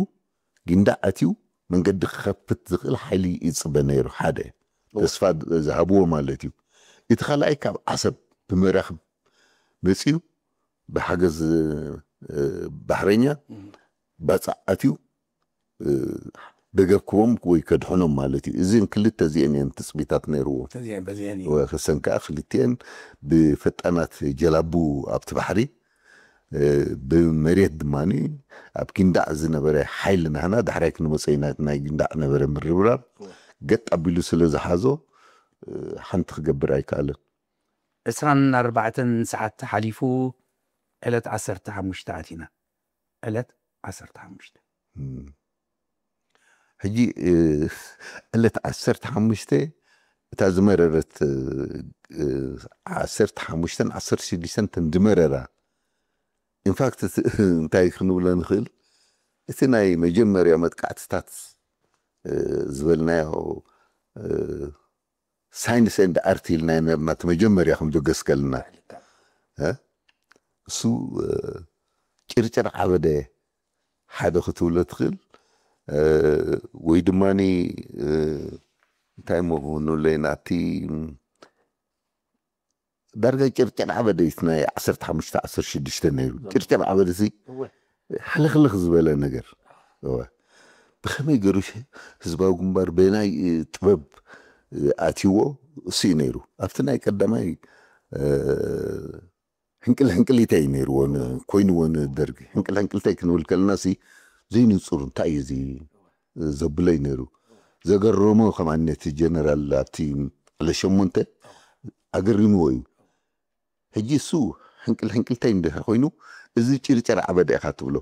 ጊንዳዕ ኣትዩ መንገዲ ክኸፍት ዝኽእል ሓይሊ ይፅበ ነይሩ። ሓደ ተስፋ ዝሃብዎ ማለት እዩ። እቲ ካልኣይ ካብ ዓሰብ ብመራኽብ መፅዩ ብሓገዝ ባሕረኛ ባፃዕ ኣትዩ ደገብክቦም ወይ ከድሕኖም ማለት እዩ። እዚን ክልተ እዚአን እየን ትፅቢታት ነይርዎ። ሕሰን ከዓ ክልቲአን ብፈጣናት ጀላቡ ኣብቲ ባሕሪ ብመሬት ድማ ኣብ ጊንዳዕ ዝነበረ ሓይሊ ናህና ዳሕራይ ክንመፀ ኢና። ናይ ጊንዳዕ ነበረ ምርብራብ ገጥ ኣቢሉ ስለ ዝሓዞ ሓንቲ ክገብር ኣይከኣለን። ዕስራን ኣርባዕተን ሰዓት ተሓሊፉ ዕለት ዓሰርተ ሓሙሽተ ኣቲና ዕለት ዓሰርተ ሓሙሽተ ሕጂ ዕለት ዓሰርተ ሓሙሽተ እታ ዝመረረት ዓሰርተ ሓሙሽተን ዓሰርተ ሽዱሽተን ተን ዝመረራ ኢንፋክት እንታይ ክንብሎ ንኽእል እቲ ናይ መጀመርያ መጥቃዕትታት ዝበልናዮ ሳይንስ ኤንድ ኣርት ኢልና ነበርና እቲ መጀመርያ ከም ደገስከልና እሱ ጭርጭር ዓበደ ሓደ ክትብሎ ትኽእል ወይ ድማ እንታይ ሞ ክንብለይ ናቲ ዳርጋ ጭርጭር ዓበደ እዩ ናይ ዓሰርተ ሓሙሽተ ዓሰርተ ሽዱሽተ ነይሩ። ጭርጭር ዓበደ ሲ ሕልኽልኽ ዝበለ ነገር ብኸመይ ገሩ ህዝባዊ ግንባር በናይ ጥበብ ኣትይዎ እሱ እዩ ነይሩ። ኣብቲ ናይ ቀዳማይ ሕንቅል ሕንቅሊተይ ነይርዎ ኮይንዎ ንደርጊ ሕንቅል ሕንቅልተይ ክንብል ከለና ሲ ዘይንፁር እንታይ እዩ እዚ ዘብለይ ነይሩ። ዘገረሞ ከማን ነቲ ጀነራል ኣብቲ ዕለት ሸሞንተ ኣገሪምዎ እዩ። ሕጂ እሱ ሕንቅል ሕንቅልተይ እንድሕር ኮይኑ እዚ ጭርጭር ዓበደ ኢኻ ትብሎ።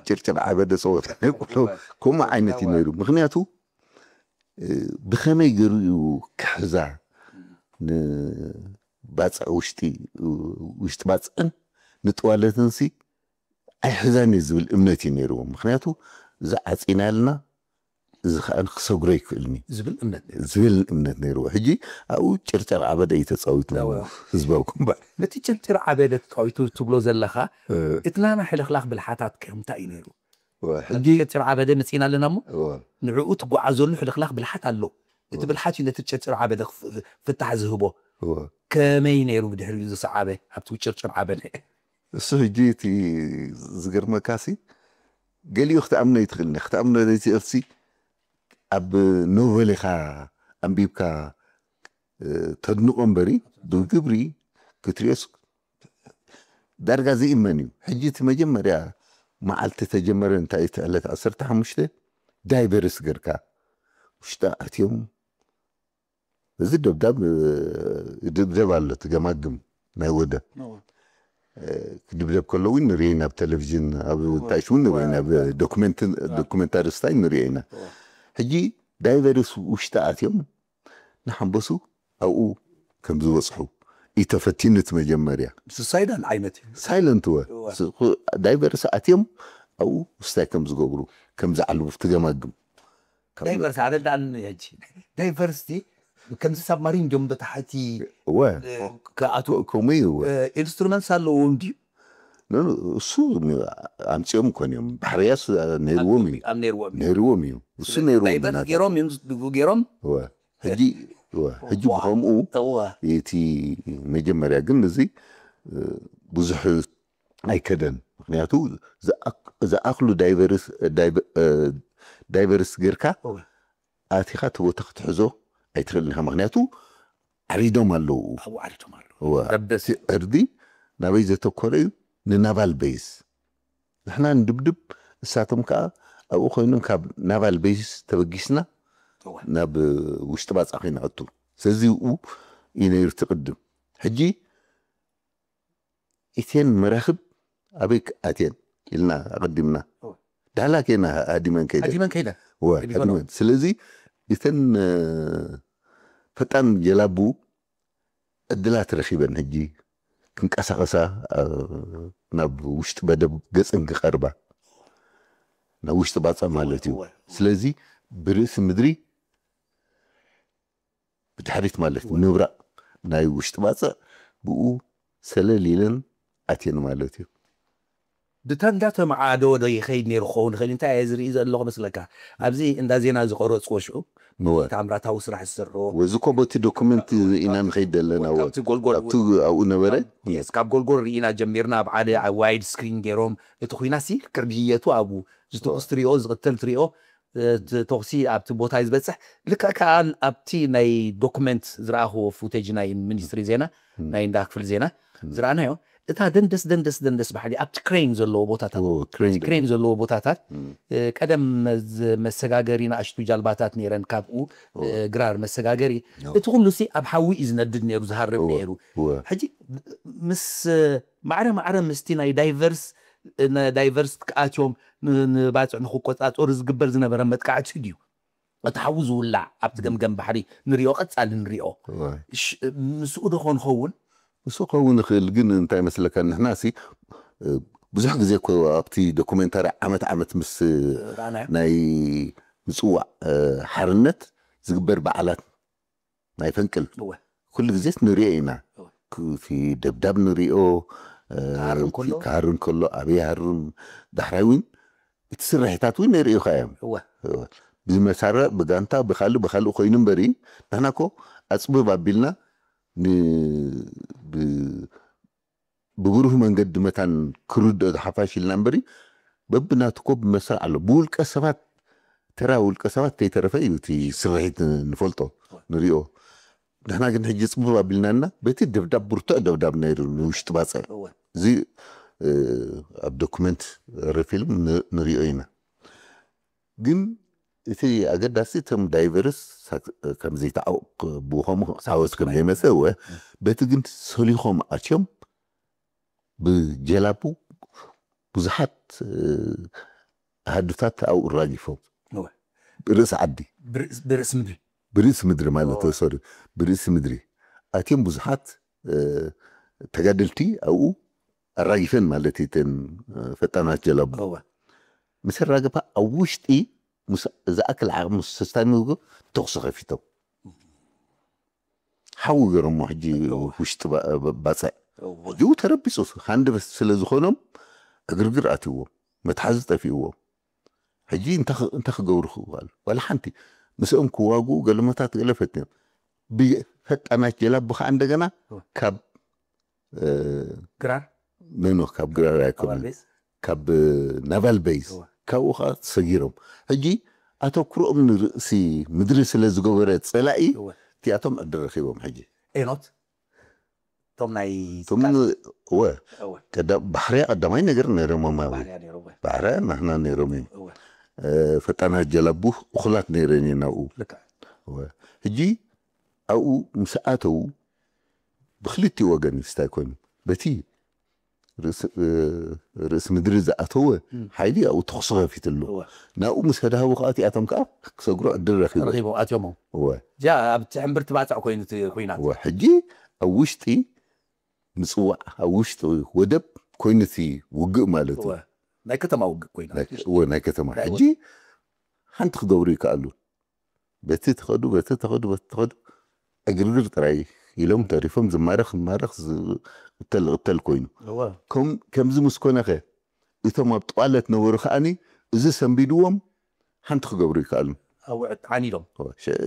ጭርጭር ዓበደ ፀወታ ናይ ቆሎ ከምኡ ዓይነት እዩ ነይሩ። ምክንያቱ ብኸመይ ገይሩ እዩ ክሕዛ ንባፅዕ ውሽጢ ውሽጢ ባፅዕን ንጥዋለትን ሲ ኣይሕዛን እዩ ዝብል እምነት እዩ ነይርዎ። ምክንያቱ እዚ ዓፂና ያልና እዚ ከዓ ክሰግሮ ይክእልኒ ዝብል እምነት ነይርዎ። ሕጂ ኣብኡ ጭርጭር ዓበደ እዩ ተፃዊቱ ህዝባዊ ግንባር። ነቲ ጭርጭር ዓበደ ተፃዊቱ ትብሎ ዘለኻ እቲ ናና ሕልኽላኽ ብልሓታት ከ እንታይ እዩ ነይሩ? ሕጂ ጭርጭር ዓበደ መፂና ኣለና እሞ ንዕኡ ትጓዓዘሉ ሕልኽላኽ ብልሓት ኣሎ። እቲ ብልሓት እዩ ነቲ ጭርጭር ዓበደ ፍታሕ ዝህቦ። ከመይ ነይሩ ብድሕሪኡ ዝሰዓበ ኣብቲ ውጭርጭር ዓበነ? እሱ ሕጂ እቲ ዝገርመካሲ ገሊኡ ክትኣምኖ ይትኽእልኒ ክትኣምኖ ዘይትኽእልሲ ኣብ ኖቨል ኢኻ ኣንቢብካ ተድንቆ እምበሪ ብግብሪ ክትሪኦስ ዳርጋ ዝእመን እዩ። ሕጂ እቲ መጀመርያ መዓልቲ ተጀመረ እንታይ እቲ ዕለት ዓሰርተ ሓሙሽተ ዳይቨርስ ገርካ ውሽጢ ኣትዮም እዚ ደብዳብ ድብደብ ኣሎ ትገማግም ናይ ወደ ክድብደብ ከሎ እውን ንርኢ ናብ ቴሌቪዥን ኣብ ታሽ እውን ንርኢ ናብ ዶክመንታሪ ስታይ ንርኢ ኢና። ሕጂ ዳይቨርስ ውሽጢ ኣትዮም ንሓንበሱ ኣብኡ ከም ዝበፅሑ እዩ ተፈቲኑ እቲ መጀመርያ። ምስ ሳይዳን ዓይነት እዩ። ሳይለንት ወ ዳይቨርስ ኣትዮም ኣብኡ ስታይ ከም ዝገብሩ ከም ዝዓልቡ ትገማግም። ዳይቨርስ ኣረዳእኒ ሕጂ። ዳይቨርስቲ ከምዚ ሳብማሪን ድዮም ብታሕቲ ወ ክኣትዉ ከምኡ እዩ ወ ኢንስትሩመንትስ ኣለዎም ድዩ? እሱ ኣምፂኦም እኮን እዮም። ባሕርያስ ነይርዎም እዩ ኣብ ነይርዎም እዩ። ነይርዎም እዩ። እሱ ነይርዎም ዳይቨርስ ገይሮም እዮም ገይሮም ወ ሕጂ ወ ሕጂ ብኸምኡ እዋ እቲ መጀመርያ ግን እዚ ብዙሕ ኣይከደን። ምክንያቱ ዝኣክ- ዝኣክሉ ዳይቨርስ ዳይቨ- እ፣ ዳይቨርስ ጌርካ እዋ ኣቲኻ እቲ ቦታ ክትሕዞ ኣይትኽእልን ኢኻ። ምክንያቱ ዓሪዶም ኣለዉ። ኣብኡ ዓሪዶም ኣለዉ። እዋ ረበስ እቲ ዕርዲ ናበይ ዘተኮረ እዩ? ንናቫል ቤዝ ንሕና ንድብድብ እሳቶም ከዓ ኣብኡ ኮይኖም ካብ ናቫል ቤዝ ተበጊስና እዋ ናብ ውሽጢ ባፃ ከይንኣቱ። ስለዚ ብኡ እዩ ነይሩ እቲ ቅድም። ሕጂ ኢቴን መራኽብ ኣበይ ኣትየን ኢልና ኣቐዲምና እወ። ዳህላክ የን ሃዲመን ከይደ ሃዲመን ከይደ ወ ሃዲመን ሃዲመን። ስለዚ እተን እ፣ ፈጣን ጀላቡ ዕድላት ረኺበን ሕጂ ክንቀሳቐሳ እ፣ ናብ ውሽጢ በደብ ገፀን ክቐርባ ናብ ውሽጢ ባፃ ማለት እዩ። እወ። ስለዚ ብርእሲ ምድሪ ብድሕሪት ማለት እዩ። ምብራቕ ናይ ውሽጢ ባፅዕ ብኡ ሰለል ኢለን ኣትየን ማለት እዩ። ብታንዳ ተመዓዶ ዶ ይኸይድ ነይሩ ክኸውን ይኽእል? እንታይ እየ ዝርኢ ዘለኹ መስለካ? ኣብዚ እንዳ ዜና ዝቐረፅዎ ሽዑ እወ። ታምራታዊ ስራሕ ዝሰርሕዎ ወዚ እኮ በቲ ዶኩመንት ኢና ንኸይድ ዘለና ወ- ካብቲ ጎልጎል ካብቲ ኣብኡ ነበረ የስ ካብ ጎልጎል ርኢና ጀሚርና ኣብ ሓደ ዋይድ ስክሪን ገይሮም እቲ ኩናሲ ክርድየቱ ኣብኡ ዝተኹስ ትሪኦ ዝቕተል ትሪኦ እቲ ተኹሲ ኣብቲ ቦታ እዩ ዝበፅሕ። ልክዕ ከዓ ኣብቲ ናይ ዶኩመንት ዝረኣኽዎ ፉቴጅ ናይ ሚኒስትሪ ዜና ናይ እንዳ ክፍሊ ዜና ዝረኣናዮ እታ ደንደስ ደንደስ ደንደስ ባሕሪ ኣብቲ ክሬን ዘለዎ ቦታታት ኦ፣ ክሬን እቲ ክሬን ዘለዎ ቦታታት እ፣ ቀደም መዝ- መሰጋገሪ ንኣሽቱ ጃልባታት ነይረን ካብኡ እ፣ ግራር መሰጋገሪ እቲ ኩሉ ሲ ኣብ ሓዊ እዩ ዝነድድ ነይሩ ዝሃርብ እወ፣ ነይሩ እወ። ሕጂ ምስ ማዕረ ማዕረ ምስቲ ናይ ዳይቨርስ ዳይቨርስ ክኣትዮም ን- ንባፅዕ ንክቆፃፀሩ ዝግበር ዝነበረ መጥቃዕቲ ድዩ እቲ ሓዊ ዝውላዕ ኣብቲ ገምገም ባሕሪ ንሪኦ ቀፃሊ ንሪኦ እወ። ሽ- ምስኡ ዶ ኾን ኸውን እሱ ከውን ይኽእል ግን እንታይ መስለካ ንሕና ሲ እ፣ ብዙሕ ግዜ እኮ ኣብቲ ዶኩሜንታሪ ዓመት ዓመት ምስ ርኣናዮ ናይ ምፅዋዕ እ፣ ሓርነት ዝግበር በዓላት ናይ ፈንቅል እወ ኩሉ ግዜስ ንሪኦ ኢና እወ። እቲ ደብዳብ ንሪኦ እ፣ ክሃርም ከሎ? ክሃርም ከሎ ኣበይ ሃርም ዳሕራይ እውን እቲ ስርሒታት እውን ንሪኢኻ እዮም እወ ብመሳርዕ ብጋንታ ብካልእ ብካልእ ኮይኑ እምበሪ ንሕና ኮ ኣፅብብ ኣቢልና ን- ብ- ብብሩህ መንገዲ መታን ክርድኦ ሓፋሽ ኢልና እምበሪ በብናቱ ኮ ብመስርዕ ኣሎ ብውልቀ ሰባት ተራ ውልቀ ሰባት ከይተረፈ እዩ እቲ ስርሒት ንፈልጦ ንሪኦ ንሕና ግን ሕጂ ፅብብ ኣቢልናና በቲ ደብዳብ ብርቱዕ ደብዳብ ነይሩ ንውሽጢ ባፅዕ እወ እዚ እ፣ ኣብ ዶኩመንት ሪ ፊልም ን- ንሪኦ ኢና ግን እቲ ኣገዳሲ እቶም ዳይቨርስ ሳክ- ከም ዘይተዓወት ብኸምኡ ሳወት ከም ዘይመፀ እወ በቲ ግን ሰሊኾም ኣትዮም ብጀላቡ ብዙሓት እ፣ ኣሃዱታት ኣብኡ ራጊፎም እወ ርእሲ ዓዲ ብርእስ- ብርእስ ምድሪ ብርእሲ ምድሪ ማለት ሶሪ ብርእሲ ምድሪ ኣትዮም ብዙሓት እ፣ ተጋደልቲ ኣብኡ ኣራጊፈን ማለት እዩ እተን እ፣ ፈጣናት ጀላቡ እወ ምስ ኣራገፋ ኣብ ውሽጢ ምስ ዝኣክል ዓቕሚ ስስታን ምግብ ተኹሲ ከፊቶም ሓዊ ገይሮሞ ሕጂ ውሽጢ ባ- ባ- ባፅዕ እወ ሕጂ ተረቢፁ ሃንደበት ስለ ዝኾኖም ዕግርግር ኣትይዎም መትሓዚ ጠፊእዎም ሕጂ እንታይ ክ- እንታይ ክገብሩ ክኽኣሉ ዋላ ሓንቲ ምስኦም ክዋግኡ ገለመታት ገለ ፈትዮም ብ- ፈጣናት ጀላቡ ከዓ እንደገና ካብ ግራር ኖኖ ካብ ግራር ኣይኮነ ካብ ናቫል ቤዝ ካብኡ ከዓ ተሰጊሮም ሕጂ ኣተኩሮኦም ንርእሲ ምድሪ ስለ ዝገበረ ፀላኢ እቲኣቶም ዕድል ረኪቦም ሕጂ ኤኖት እቶም ናይ እቶም እወ ባሕርያ ቀዳማይ ነገር ነይሮም ኣብ ባሕርያ ናህና ነይሮም እዮም ፈጣናት ጀላቡ እኩላት ነይረን እየን ኣብኡ ሕጂ ኣብኡ ምስ ኣተው ብክልቲኡ ወገን ስታይ ኮይኑ በቲ ርእሲ ምድሪ ዝኣተወ ሓይሊ ኣብኡ ተኩሲ ከፊትሉ ናብኡ ምስ ከድሃቡ ከዓ እቲኣቶም ከዓ ክሰግሩ ዕድል ረኪቦም ኣትዮም እዚኣ ኣብቲ ሕምብርቲ ባፅዕ ኮይኑ ኩናት ሕጂ ኣብ ውሽጢ ምፅዋዕ ኣብ ውሽጢ ወደብ ኮይኑ እቲ ውግእ ማለት እዩ ናይ ከተማ ውግእ ኮይኑ ናይ ከተማ ሕጂ ሓንቲ ክገብሩ ይከኣሉ በቲ ተኸዱ በቲ ተኸዱ በቲ ተኸዱ ዕግርግር ጥራይ ኢሎም ተሪፎም ዝማረኽ ዝማረኽ ዝቅተል ዝቅተል ኮይኑ ከምዚ ምስ ኮነኸ እቶም ኣብ ጠዋለት ነበሩ ከዓኒ እዚ ሰንቢድዎም ሓንቲ ክገብሩ ይከኣሉ ኣውዕት ዓኒዶም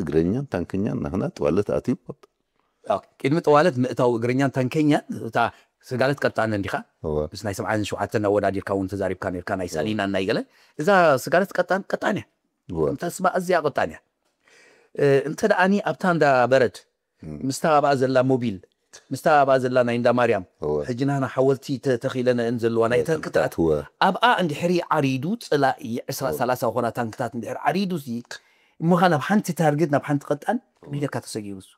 እግረኛን ታንከኛን ናህና ጠዋለት ኣትዩ ቅድሚ ጠዋለት ምእታው እግረኛን ታንከኛን እታ ስጋለት ቀጣነ እንዲኻ ምስ ናይ ሰብዓን ሸውዓተን ኣወዳዲርካ እውን ተዛሪብካ ነርካ ናይ ሳሊና ናይ ገለ እዛ ስጋለት ቀጣን ቀጣን እያ እንተ ስማ እዚኣ ቀጣን እያ እንተ ደኣኒ ኣብታ እንዳ በረድ ምስታ ኣብኣ ዘላ ሞቢል ምስታ ኣብኣ ዘላ ናይ እንዳ ማርያም ሕጂ ናህና ሓወልቲ ተተኺለነን ዘለዋ ናይ ታንክታት ኣብኣ እንድሕሪ ዓሪዱ ፀላኢ ዕስራ ሰላሳ ዝኾና ታንክታት እንድሕሪ ዓሪዱ ሲ እሞኻ ናብ ሓንቲ ታርግት ናብ ሓንቲ ቀጣን ከመይ ጌርካ ተሰጊሩ እሱ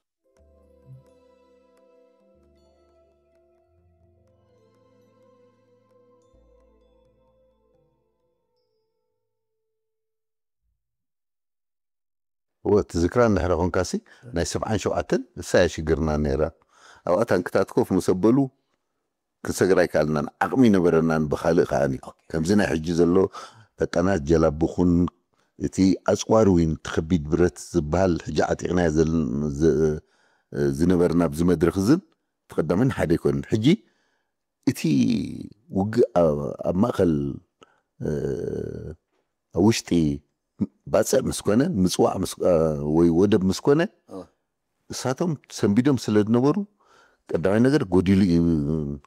እወ ትዝክራ እንድሕረ ኮንካሲ ናይ ሰብዓን ሸውዓተን እሳ እያ ሽግርና ነይራ ኣብኣ ታንክታት ኮፍ ምስ ኣበሉ ክንሰግር ኣይከኣልናን ዓቕሚ ይነበረናን ብካልእ ከዓኒ ከምዚ ናይ ሕጂ ዘሎ ፈጣናት ጀላቡ ኩን እቲ ኣፅዋር ዊን እቲ ከቢድ ብረት ዝበሃል ሕጂ ዓጢቕናዮ ዝነበርና ኣብዚ መድረክ እዝን ተቐዳምን ሓደ ኣይኮንን ሕጂ እቲ ውግእ ኣብ ማእኸል ኣብ ውሽጢ ባፅዕ ምስ ኮነ ምፅዋዕ ወይ ወደብ ምስ ኮነ እሳቶም ሰንቢዶም ስለ ዝነበሩ ቀዳማይ ነገር ጎዲሉ እዩ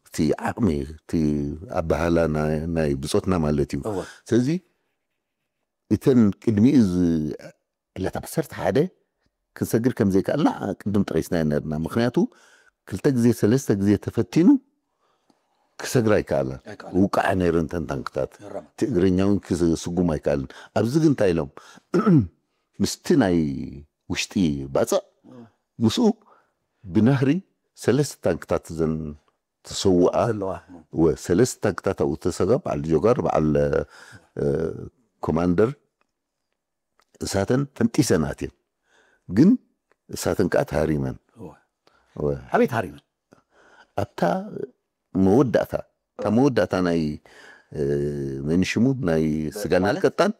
እቲ ዓቕሚ እቲ ኣባህላ ናይ ብፆትና ማለት እዩ ስለዚ እተን ቅድሚኡ ዕለት ዓሰርተ ሓደ ክንሰግር ከም ዘይከኣልና ቅድም ጠቂስና ነርና ምክንያቱ ክልተ ግዜ ሰለስተ ግዜ ተፈቲኑ ክሰግር ኣይከኣለን ውቃዕ ነይሩ እንተን ታንክታት እቲ እግረኛ እውን ክስጉም ኣይከኣልን ኣብዚ ግን እንታይ ኢሎም ምስቲ ናይ ውሽጢ ባፅዕ ምስኡ ብናህሪ ሰለስተ ታንክታት ዘን ተሰውኣ ሰለስተ ታንክታት ኣብኡ ተሰጋ በዓል ጆጋር በዓል ኮማንደር እሳተን ፈንጢሰን ኣትየን ግን እሳተን ከዓ ተሃሪመን ኣበይ ተሃሪመን ኣብታ መወዳእታ እታ መወዳእታ ናይ መንሽሙ ናይ ስጋና ቀጣን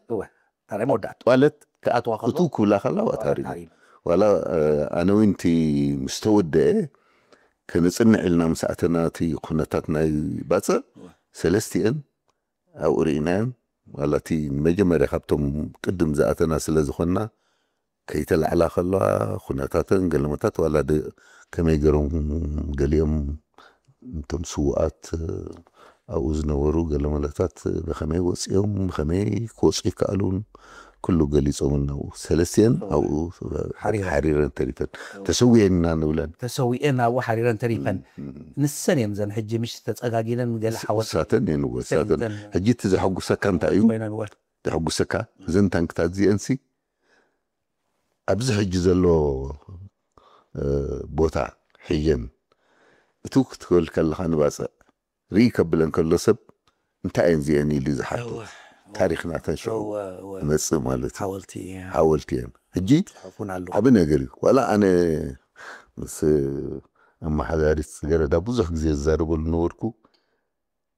መወዳእታ ጠዋለት ክኣትዋ እቱ ክብላ ከላ ተሃሪመን ዋላ ኣነ እውን እቲ ምስተወደአ ከነፅንዕ ኢልና ምስ ኣተና እቲ ኩነታት ናይ ባፅዕ ሰለስቲአን ኣብኡ ርኢናየን ዋላ እቲ መጀመርያ ካብቶም ቅድም ዝኣተና ስለ ዝኾንና ከይተላዕላ ከለዋ ኩነታተን ገለመታት ዋላ ከመይ ገሮም ገሊኦም እንቶም ስውኣት ኣብኡ ዝነበሩ ገለመለታት ብኸመይ ወፂኦም ብኸመይ ክወፁ ይከኣሉን ኩሉ ገሊፆም እናብኡ ሰለስቲአን ኣብኡ ሓሪረን ተሪፈን ተሰዊአን ኢና ንብለን ተሰዊአን ኣብኡ ሓሪረን ተሪፈን ንሰን እዮም ዘን ሕጂ ምሽ ተፀጋጊለን ገለ ሓወሳተን እየን ወሳተን ሕጂ እቲ ዘሐጉሰካ እንታይ እዩ ዘሐጉሰካ እዘን ታንክታት እዚአንሲ ኣብዚ ሕጂ ዘሎ ቦታ ሕየን እቱ ክትብል ከለኻ ንባፅዕ ርኢ ከብለን ከሎ ሰብ እንታይ እየን እዚአን ኢሉ ዝሓትት ታሪክ ናተን ሽዑ መፅእ ማለት እዩ ሓወልቲ እየን ሕጂ ዓብ ነገር እዩ ዋላ ኣነ ምስ ኣመሓዳሪት ገረዳ ብዙሕ ግዜ ዝዛረበሉ ነበርኩ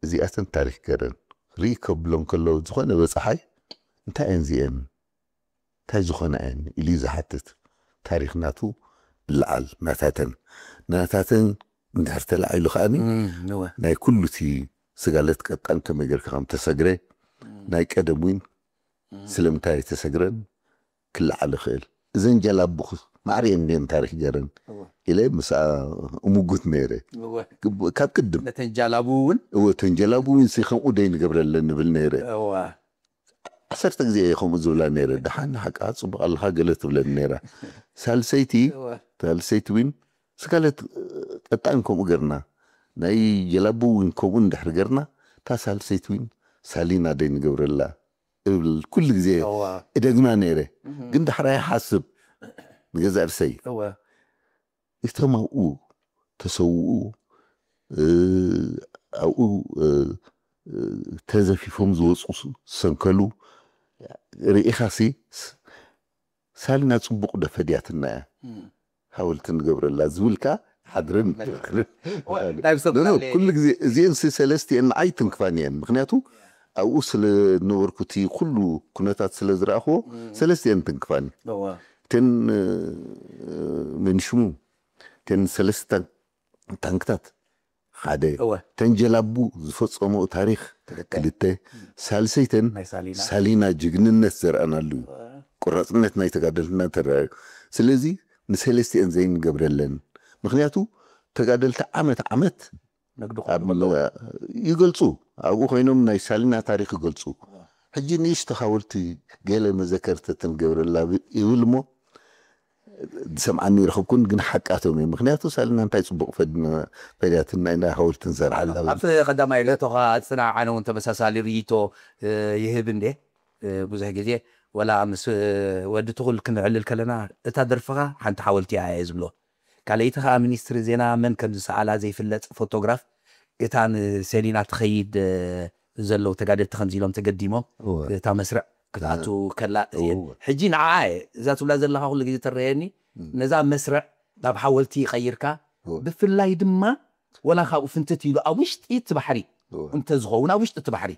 እዚኣተን ታሪክ ገረን ርኢ ከብሎም ከለዉ ዝኾነ በፀሓይ እንታይ እየን እዚአን እንታይ ዝኾና እየን ኢሉ ዝሓትት ታሪክ ናቱ ይለዓል ናታተን ናታተን እንድሕር ተላዒሉ ከዓኒ ናይ ኩሉ እቲ ስጋለት ቀጣን ከመይ ጌርካ ከም ተሰግረ ናይ ቀደም እውን ስለምንታይ ተሰግረን ክለዓል ይኽእል እዘን ጀላቡ ማዕርየን እንድየን ታሪኽ ገረን እወ። ኢለ ምስኣ እምጉት ነይረ። እወ። ግብ- ካብ ቅድም ነተን ጃላቡ እውን እወ ተን ጀላቡ እውን ሲ ከምኡ ደይ ንገብረለን ንብል ነይረ። እዋ ዓሰርተ ግዜ እየ ከምኡ ዝብላ ነይረ። ደሓን ሓቃ ጽቡቕ ኣለኻ ገለ ትብለኒ ነይራ። ሳልሰይቲ እዋ ሳልሰይቲ እውን ስካለት ጠጣን ከምኡ ገርና ናይ ጀላቡ እውን ከምኡ እንድሕር ገርና እታ ሳልሰይቲ እውን ሳሊና ደይ ንገብረላ እብል ኩሉ ግዜ እዋ እደግማ ነይረ። እህ። ግን ዳሕራይ ሓስብ ንገዛእ ርእሰይ እዋ እቶም ኣብኡ ተሰውኡ እ፣ ኣብኡ እ፣ እ፣ ተዘፊፎም ዝወፁ ዝሰንከሉ ርኢኻሲ ስ- ሳሊና ፅቡቕ ዶ ፈድያትና እያ እም። ሓወልቲ ንገብረላ ዝብልካ ሓድርን እዋ ናይ ብሰብ ኖ፣ ኖ፣ ቃል ኩሉ ግዜ እዚአን ሲ ሰለስቲአን ንዓይ ትንክፋን እየን። ምክንያቱ ኣብኡ ስለ ዝነበርኩ እቲ ኩሉ ኩነታት ስለ ዝረኣኽዎ እም። ሰለስቲአን ትንክፋን። እዋ እተን እ፣ መንሽሙ እተን ሰለስተ ታንክታት ሓደ እወ ተንጀላቡ ዝፈጸመኡ ታሪኽ ትክክል ክልተ ሳልሰይተን ናይ ሳሊና ሳሊና ጅግንነት ዘርኣናሉ እዩ። እወ ቆራጽነት ናይ ተጋደልትና ተረኣዩ። ስለዚ ንሰለስቲአን ዘይንገብረለን ምክንያቱ ተጋደልቲ ዓመት ዓመት ነግዱ ኣብ ይገልፁ ኣብኡ ኮይኖም ናይ ሳሊና ታሪክ ይገልፁ። ሕጂ ንእሽቶ ሓወልቲ ገለ መዘከርተትን ገብረላ ይብል እሞ ዝሰምዓኒ ይረኽብኩን ግን ሓቃቶም እዩ። ምክንያቱ ሳሊና እንታይ ፅቡቅ ፈድያትና ኢና ሓወልቲ ንሰርሓላ። ኣብቲ ቀዳማይ ርእቶኻ ፅናዕ ኣነ እውን ተመሳሳሊ ርእይቶ ይህብ እንዴ ብዙሕ ግዜ ወላ ምስ ወዲ ትኹል ክንዕልል ከለና እታ ደርፍኻ ሓንቲ ሓወልቲ እያ እየ ዝብሎ። ካልኣይቲ ከዓ ሚኒስትሪ ዜና መን ከም ዝሰኣላ ዘይፍለጥ ፎቶግራፍ እታ ንሰሊና ትኸይድ ዘለዉ ተጋደልቲ ከምዚ ኢሎም ተገዲሞም እታ መስርዕ ክትኣቱ ከላ እየን። ሕጂ ንዓ እዛ ትብላ ዘለኻ ኩሉ ግዜ ተረየኒ ነዛ መስርዕ ናብ ሓወልቲ ይቐይርካ። ብፍላይ ድማ ወላ ካብኡ ፍንትት ኢሉ ኣብ ውሽጢ እቲ ባሕሪ እንተዝኸውን ኣብ ውሽጢ እቲ ባሕሪ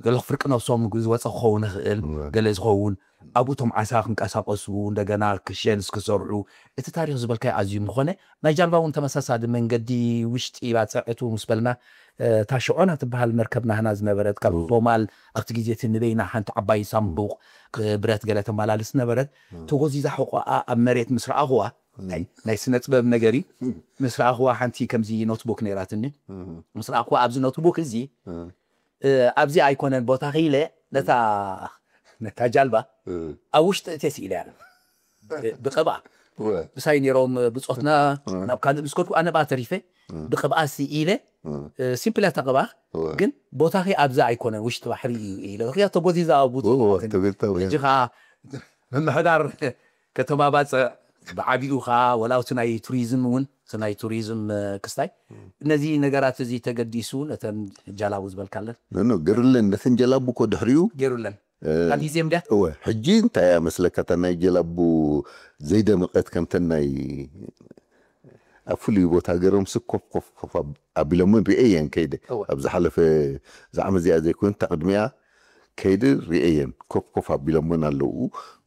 ገለ ፍርቂ ነብሶም ዝወፀ ክኸውን ይኽእል። ገለ ዝኸውን ኣብኡ እቶም ዓሳ ክንቀሳቀሱ እንደገና ክሸንስ ክሰርሑ እቲ ታሪክ ዝበልካዮ ኣዝዩ ምኾነ ናይ ጃልባ እውን ተመሳሳሊ መንገዲ ውሽጢ ባፅዕ እቱ ምስ በልና እታ ሽዖና ትበሃል መርከብ ናህና ዝነበረት ካብ ሶማል ኣብቲ ግዜ እቲ ንበይና ሓንቲ ዓባይ ሳንቡቕ ብረት ገለ ተመላልስ ነበረት። ተጎዚዛ ሕቆኣ ኣብ መሬት ምስ ረኣኽዋ ናይ ስነ ጥበብ ነገር እዩ። ምስ ረኣኽዋ ሓንቲ ከምዚ ኖትቡክ ነይራትኒ። ምስ ረኣኽዋ ኣብዚ ኖትቡክ እዚ ኣብዚ ኣይኮነን ቦታ ክኢለ ነታ ነታ ጃልባ ኣብ ውሽጢ እቴ ስኢለ እያ ብቅብኣ ምሳይ ነይሮም ብፆትና ናብ ካልእ ምስ ከድኩ ኣነ ብኣ ተሪፈ ብቅብኣ ስኢለ ሲምፕል እያ ተቅብኣ ግን ቦታ ከ ኣብዚ ኣይኮነን ውሽጢ ባሕሪ እዩ ኢለ ተጎዚዛ ኣብ ተገልጠው ሕጂ ከዓ ምምሕዳር ከተማ ባፅዕ ብዓቢኡ ከዓ ወላ እቲ ናይ ቱሪዝም እውን እቲ ናይ ቱሪዝም ክስታይ ነዚ ነገራት እዚ ተገዲሱ ነተን ጀላቡ ዝበልካለን ገሩለን ነተን ጀላቡ እኮ ድሕሪኡ ገሩለን ኣዲዝም ድያ እወ ሕጂ እንታይ እያ መስለካ እታ ናይ ጀላቡ ዘይደመቀት ከምተን ናይ ኣብ ፍሉይ ቦታ ገሮም ስ ኮፍ ኮፍ ኮፍ ኣቢሎምን ርኤየን ከይደ ኣብ ዝሓለፈ ዛዕመ እዚኣ ዘይኮን ተቅድሚያ ከይዲ ርኤየን ኮፍ ኮፍ ኣቢሎምን ኣለዉ።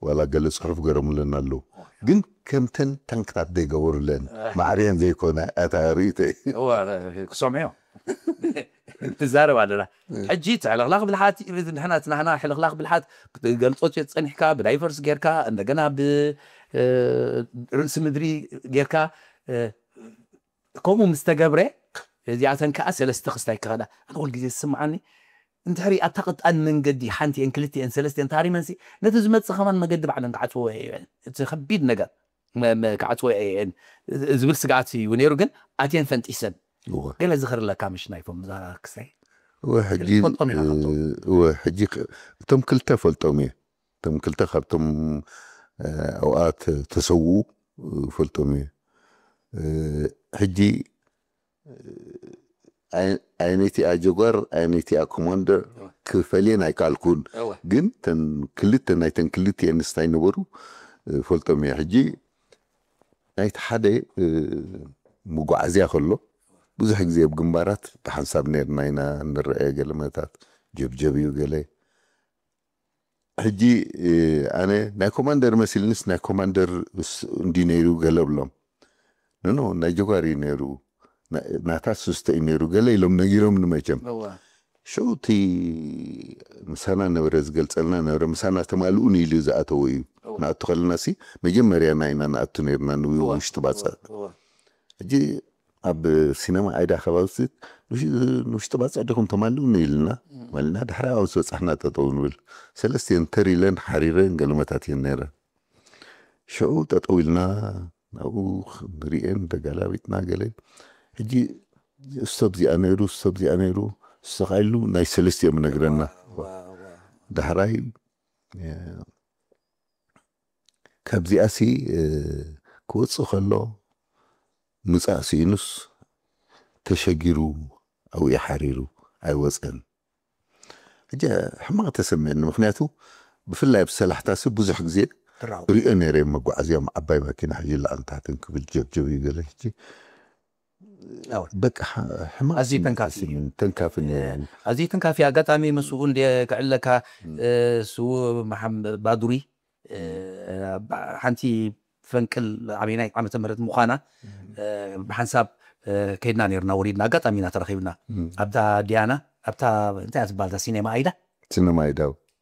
ዋላ ገለ ፅሑፍ ገረሙለን ኣለዉ ግን ከምተን ታንክታት ዘይገበሩለን ማዕርየን ዘይኮነ ኣታ ርእይተይ ክሰምዑ ትዛረብ ኣለና ሕጂ ትሕልኽላኽ ብልሓት ንሕና ትናሕና ሕልኽላኽ ብልሓት ክትገልፆ ፀኒሕካ ብዳይቨርስ ጌርካ እንደገና ብርእሲ ምድሪ ጌርካ ከምኡ ምስ ተገብረ እዚኣተን ከዓ ሰለስተ ክስታይ ክኸዳ ኣነ ኩል ግዜ ዝስምዓኒ እንድሕሪ ኣብታ ቀጣን መንገዲ ሓንቲኤን ክልቲኤን ሰለስቲኤን ታሪመንሲ ነቲ ዝመፅእ ከማን መገዲ ባዕለን ክዓፅዎ እየን እቲ ከቢድ ነገር ክዓፅዎ እየን ዝብል ስግኣት እዩ ነይሩ ግን ኣትየን ፈንጢሰን ገለ ዝኽርለካ ምሽ ናይቶም እዛ ክስታይ ሕጂ እቶም ክልተ ፈልጦም እየ እቶም ክልተ ካብቶም ኣብኣ ተሰውኡ ፈልጦም እየ ሕጂ ኣይነቲኣ ጀጓር ኣይነቲኣ ኮማንደር ክፈልየን ኣይከኣልኩን ግን ተን ክልተ ናይተን ክልተ ኣንስታይ ነበሩ ፈልጦም እየ ሕጂ ናይቲ ሓደ መጓዓዝያ ከሎ ብዙሕ ግዜ ኣብ ግንባራት ብሓንሳብ ነርና ኢና ንረአ ገለመታት ጀብጀብ እዩ ገለ ሕጂ ኣነ ናይ ኮማንደር መሲልንስ ናይ ኮማንደር እንዲ ነይሩ ገለ ብሎም ኖ ናይ ጀጓር እዩ ነይሩ ናታ ስስተ እዩ ነይሩ ገለ ኢሎም ነጊሮም ንመቸም ሸውቲ ምሳና ነበረ ዝገልፀልና ነበረ ምሳና ተማልኡ ንኢሉ ዝኣተወ እዩ ክንኣቱ ከለና ሲ መጀመርያና ኢና ንኣቱ ነርና ንውሽጢ ባጽዕ። ሕጂ ኣብ ሲነማ ኣይዳ ከባቢ ንውሽጢ ባጽዕ ዲኹም ተማልኡኒ ኢልና ማልና ድሕሪ ኣብኡ ዝበጻሕና ጠጠው ንብል። ሰለስቲኤን ተር ኢለን ሓሪረን ገልመታት እየን ነይረን። ሽዑ ጠጠው ኢልና ናብኡ ንርእየን ተጋላቢጥና ገለ። ሕጂ እሶብ ዚኣ ነይሩ፣ እሶብ ዚኣ ነይሩ፣ እሶ ኻይሉ ናይ ሰለስቲኦም ነግረና። ዳሕራይ ካብዚኣሲ ክወፅእ ከሎ ምፃእ ስኢኑስ ተሸጊሩ ኣብኡ ሓሪሩ ኣይወፀን። ሕጂ ሕማቕ ተሰምዐኒ፣ ምክንያቱ ብፍላይ ኣብ ሰላሕታሲ ብዙሕ ግዜ ሪኦ ነይረ፣ መጓዓዝያም ዓባይ ማኪና ሕጂ ላዕሊ ታሕትን ክብል ጀብጀብ እዩ ገለ። ሕጂ በቃ ሕማቕ ኣዝዩ ተንካፊ እዩ። ተንካፊ ነይሩ። ኣዝዩ ተንካፊ ኣጋጣሚ ምስኡ እንደ ክዕለካ ስው መሓመድ ባዱሪ ሓንቲ ፈንቅል ኣበይናይ ዓመተ ምህረት ምዃና ብሓንሳብ ከይድና ነርና፣ ወሪድና ኣጋጣሚ ኢና ተረኺብና። ኣብታ ዲያና ኣብታ እንታይ እያ ትበሃል እታ ሲኔማ ኣይዳ? ሲነማ ኣይዳ።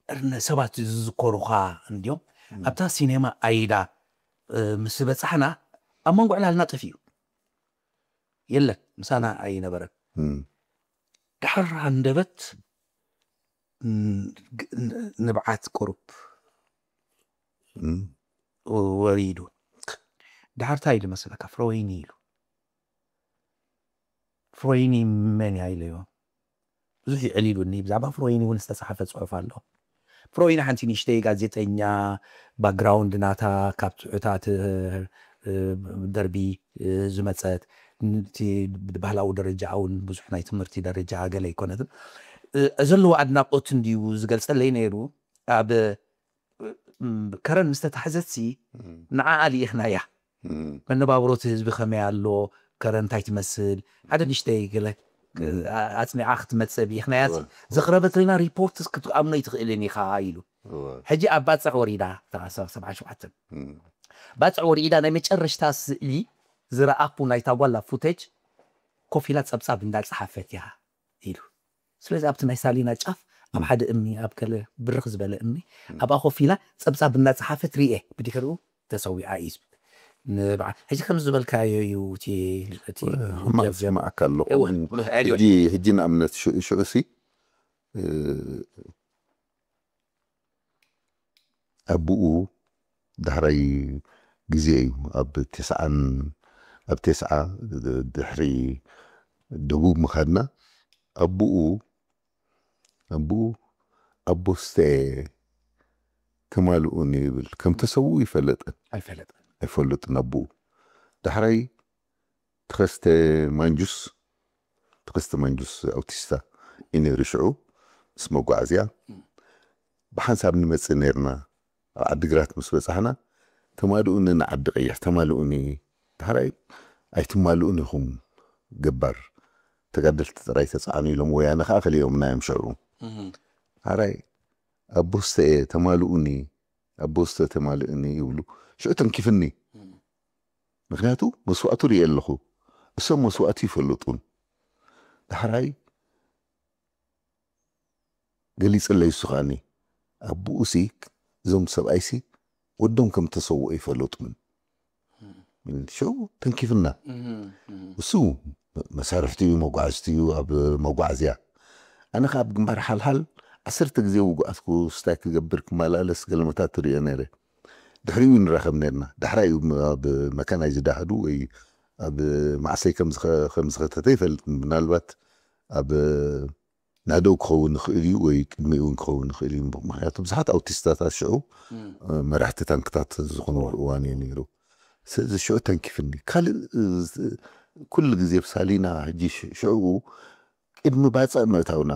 እርነ ሰባት ዝዝከሩኻ እንድዮም። ኣብታ ሲኔማ ኣይዳ ምስ በጻሕና ኣብ መንጎ ዕላልና ጠፊኡ የለን፣ ምሳና ኣይነበረን። ድሓር ሃንደበት ንብዓት ቁሩብ ወሪዱ። ድሓር እንታይ ኢሉ መሰለካ? ፍሮይኒ ኢሉ። ፍሮይኒ መን እያ ኢለዮ። ብዙሕ ይዕሊሉኒ። ብዛዕባ ፍሮይኒ እውን ዝተጻሓፈ ጽሑፍ ኣሎ። ፍሮይኒ ሓንቲ ንእሽተይ ጋዜጠኛ፣ ባክግራውንድ ናታ ካብ ትሑታት ደርቢ ዝመጸት፣ ባህላዊ ደረጃ እውን ብዙሕ ናይ ትምህርቲ ደረጃ ገለ ኣይኮነትን። ዘለዎ ኣድናቆት እንድዩ ዝገልጸለይ ነይሩ። ኣብ ከረን ምስ ተታሕዘትሲ ንዓኣ ልኢኽናያ። መነባብሮ እቲ ህዝቢ ከመይ ኣሎ፣ ከረን እንታይ ትመስል፣ ሓደ ንእሽተይ ገለ ኣጽኒዓ ክትመጽእ ልኢኽናያ። ዘቕረበትልና ሪፖርት ክትኣምኖ ኣይትኽእልን ኢኻ ኢሉ። ሕጂ ኣብ ባጽዕ ወሪዳ፣ ሰብዓ ሸውዓተ ባጽዕ ወሪዳ ናይ መጨረሽታ ስእሊ ዝረኣኹ ናይታ ጓላ ፉቴጅ ኮፍ ኢላ ጸብጻብ እንዳጸሓፈት እያ ኢሉ። ስለዚ ኣብቲ ናይ ሳሊና ጫፍ ኣብ ሓደ እምኒ፣ ኣብ ገለ ብርኽ ዝበለ እምኒ ኣብኣ ኮፍ ኢላ ጸብጻብ እናጸሓፈት ርኤ። ብድሕሪኡ ተሰዊዓ እዩ ዝብል። ንብዓ-፣ ሕጂ ከም ዝበልካዮ እዩ እቲ፣ እቲ ሕማቕ ጀብጀብ። ዝስማዓካ ኣለኹ። እወ፣ እወ፣ ሕጂ፣ ሕጂ ንኣብነት ሽ-፣ ሽዑ ሲ፣ እ፣ ኣቡኡ ዳሕራይ ግዜ እዩ ኣብ ተስዓን፣ ኣብ ተስዓ ድሕሪ ደቡብ ምኻድና ኣቡኡ፣ ኣቡኡ ኣቦስተ ተማልኡኒ ይብል። ከም ተሰውኡ ይፈለጠን። ኣይፈለጠን። ኣይፈለጥን ኣቡኡ። ዳሕራይ ተኸስተ ማንጁስ፣ ተኸስተ ማንጁስ ኣውቲስታ እዩ ነይሩ ሽዑ። ምስ መጓዓዝያ ብሓንሳብ ንመጽእ ነይርና። ኣብ ዓዲግራት ምስ በጻሕና፣ "ተማልኡኒ ንዓዲ ቀይሕ፣ ተማልኡኒ። ዳሕራይ ኣይትማልኡን ኢኹም ገባር። ተጋደልቲ ጥራይ ተጻዕኑ" ኢሎም፣ ወያነ ከኣ ከሊኦምና እዮም ሽዑ። ዳሕራይ "ኣቦስተ እየ፣ ተማልኡኒ፣ ኣቦስተ ተማልእኒ" ይብሉ። ሽዑ ተንኪፍኒ። ምክንያቱ መስዋእቱ ርእየ ኣለኹ። እሶም መስዋእቱ ይፈልጡን። ዳሕራይ ገሊጽለይ እሱ ከኣኒ፣ ኣቡኡሲ እዞም ሰብኣይሲ ወዶም ከም ተሰውኦ ይፈለጡን። ሽዑ ተንኪፍና። እሱ መሳርሕቲ እዩ፣ መጓዕዝቲ እዩ፣ ኣብ መጓዕዝያ። ኣነ ከኣ ኣብ ግንባር ሓልሓል ዓሰርተ ግዜ ውጉኣትኩ፣ ስታይ ክገብር ክመላለስ ገልመታት ትርእዮ ነይረ። ድሕሪኡ ንራኸብ ነርና። ዳሕራይ እዩ ኣብ መካናይዝድ ኣሃዱ ወይ ኣብ ማዕሰይ ከም ዝኸ-፣ ከም ዝኸተተ ይፈልጥ። ምናልባት ኣብ ናደው ክኸውን ይኽእል እዩ ወይ ቅድሚኡ እውን ክኸውን ይኽእል እዩ። ምኽንያቱ ብዙሓት ኣውቲስታታት ሽዑ፣ እ፣ መራሕቲ ታንክታት ዝኾኑ እዋን እዩ ነይሩ። ስለዚ ሽዑ ተንኪፍኒ። ካልእ፣ እ፣ ኩሉ ግዜ ብሳሊና ሕጂ ሽ-፣ ሽዑ ቅድሚ ባጽዕ ምእታውና፣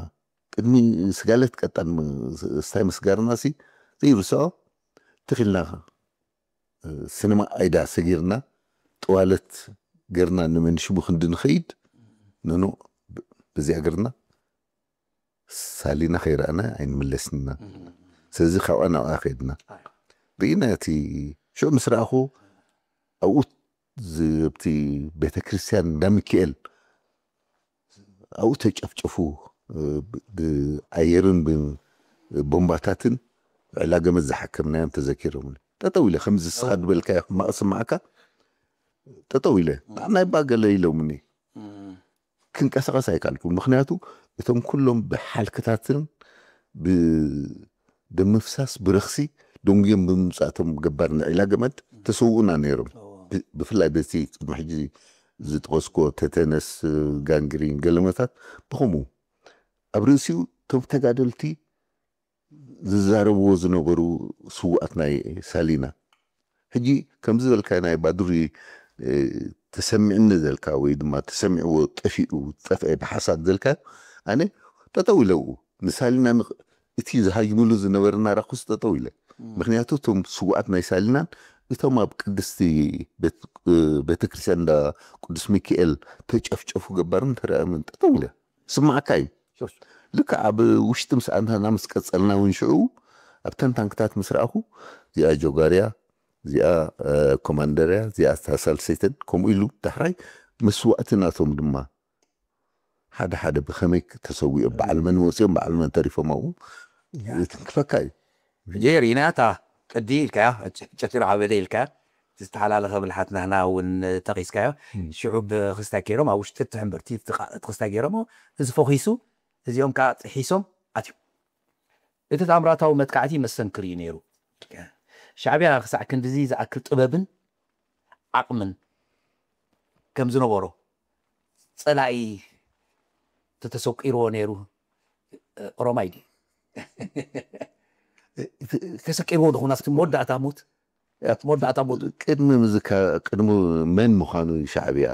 ቅድሚ ስጋለት ቀጣን ም-፣ ስታይ ምስጋርና ሲ ዘይርስዖ፣ ትኽ ኢልና፣ እ፣ ሲነማ ኣይዳ ሰጊርና፣ ጠዋለት ገርና ንመንሽቡ ክንዲ ንኸይድ፣ ንኑ ብ-፣ በዚኣ ገርና ሳሊና ከይረኣና ኣይንምለስን ኢና። ስለዚ ካብኣ ናብኣ ከይድና ርኢና፣ እቲ ሽዑ ምስ ረኣኹ ኣብኡ ዝ-፣ ኣብቲ ቤተ ክርስቲያን እንዳ ሚካኤል ኣብኡ ተጨፍጨፉ፣ ብ-፣ ብኣየርን ብቦምባታትን ዕላገመት ዝሓከምናዮም ተዘኪሮምኒ። ጠጠው ኢለ ከምዚ ስኻ ዝበልካዮ ሕማቕ ስማዕካ ጠጠው ኢለ ናይ ባገለ ኢሎምኒ ክንቀሳቐስ ኣይካልኩ። ምክንያቱ እቶም ኩሎም ብሓልክታትን ብደምፍሳስ ብረኽሲ ደንጉዮም ብምምፃእቶም ገባር ንዒላ ገመድ ተሰውኡና ነይሮም። ብፍላይ በቲ ቅድሚ ሕጂ ዝጠቐስኮ ተተነስ፣ ጋንግሪን፣ ገለመታት ብኸምኡ ኣብ ርእሲኡ እቶም ተጋደልቲ ዝዛረብዎ ዝነበሩ ስውኣት ናይ ሳሊና ሕጂ ከምዚ ዝበልካ ናይ ባዱሪ ተሰሚዕኒ ዘልካ ወይ ድማ ተሰሚዕዎ ጠፊኡ ጠፍአ ብሓሳብ ዘልካ ኣነ ጠጠው ኢለኡ ንሳሊና እቲ ዝሃጅምሉ ዝነበረ ናራኩስ ጠጠው ኢለ። ምክንያቱ እቶም ስውኣት ናይ ሳሊናን እቶም ኣብ ቅድስቲ ቤተክርስትያን እንዳ ቅዱስ ሚካኤል ተጨፍጨፉ ገባርን ተረኣምን ጠጠው ኢለ ስማዕካ እዩ። ልክዕ ኣብ ውሽጢ ምስ ኣንታና ምስ ቀጸልና እውን ሽዑ ኣብተን ታንክታት ምስ ረኣኹ እዚኣ ጆጋርያ እዚኣ ኮማንደርያ እዚኣ ሳልሰይተን ከምኡ ኢሉ ዳሕራይ መስዋእቲ ናቶም ድማ ሓደ ሓደ ብኸመይ ተሰዊኦም በዓል መን ወፂኦም በዓል መን ተሪፎም ኣብኡ ይትንክፈካ እዩ። ሕጂ ርኢና እታ ቅዲ ኢልካያ ጨቲሩ ዓበደ ኢልካያ ዝተሓላለኸ ብልሓት ናህና እውን ጠቒስካዮ ሽዑ ብክስታይ ገይሮም ኣብ ውሽጢ እቲ ሕምብርቲ እቲ ክስታይ ገይሮም እዚ ፈኺሱ እዚኦም ከዓ ጥሒሶም ኣትዮም እቲ ታምራታዊ መጥቃዕቲ መስተንክር እዩ ነይሩ ሻዕብያ ክሳዕ ክንድዚ ዝኣክል ጥበብን ዓቕምን ከም ዝነበሮ ፀላኢ ተተሰቂርዎ ነይሩ ኦሮማይ ድዩ ተሰቂርዎ ዶ ናብቲ መወዳእታ ሞት መወዳእታ ሞት ቅድሚ ምዝካ ቅድሚ መን ምዃኑ ሻዕብያ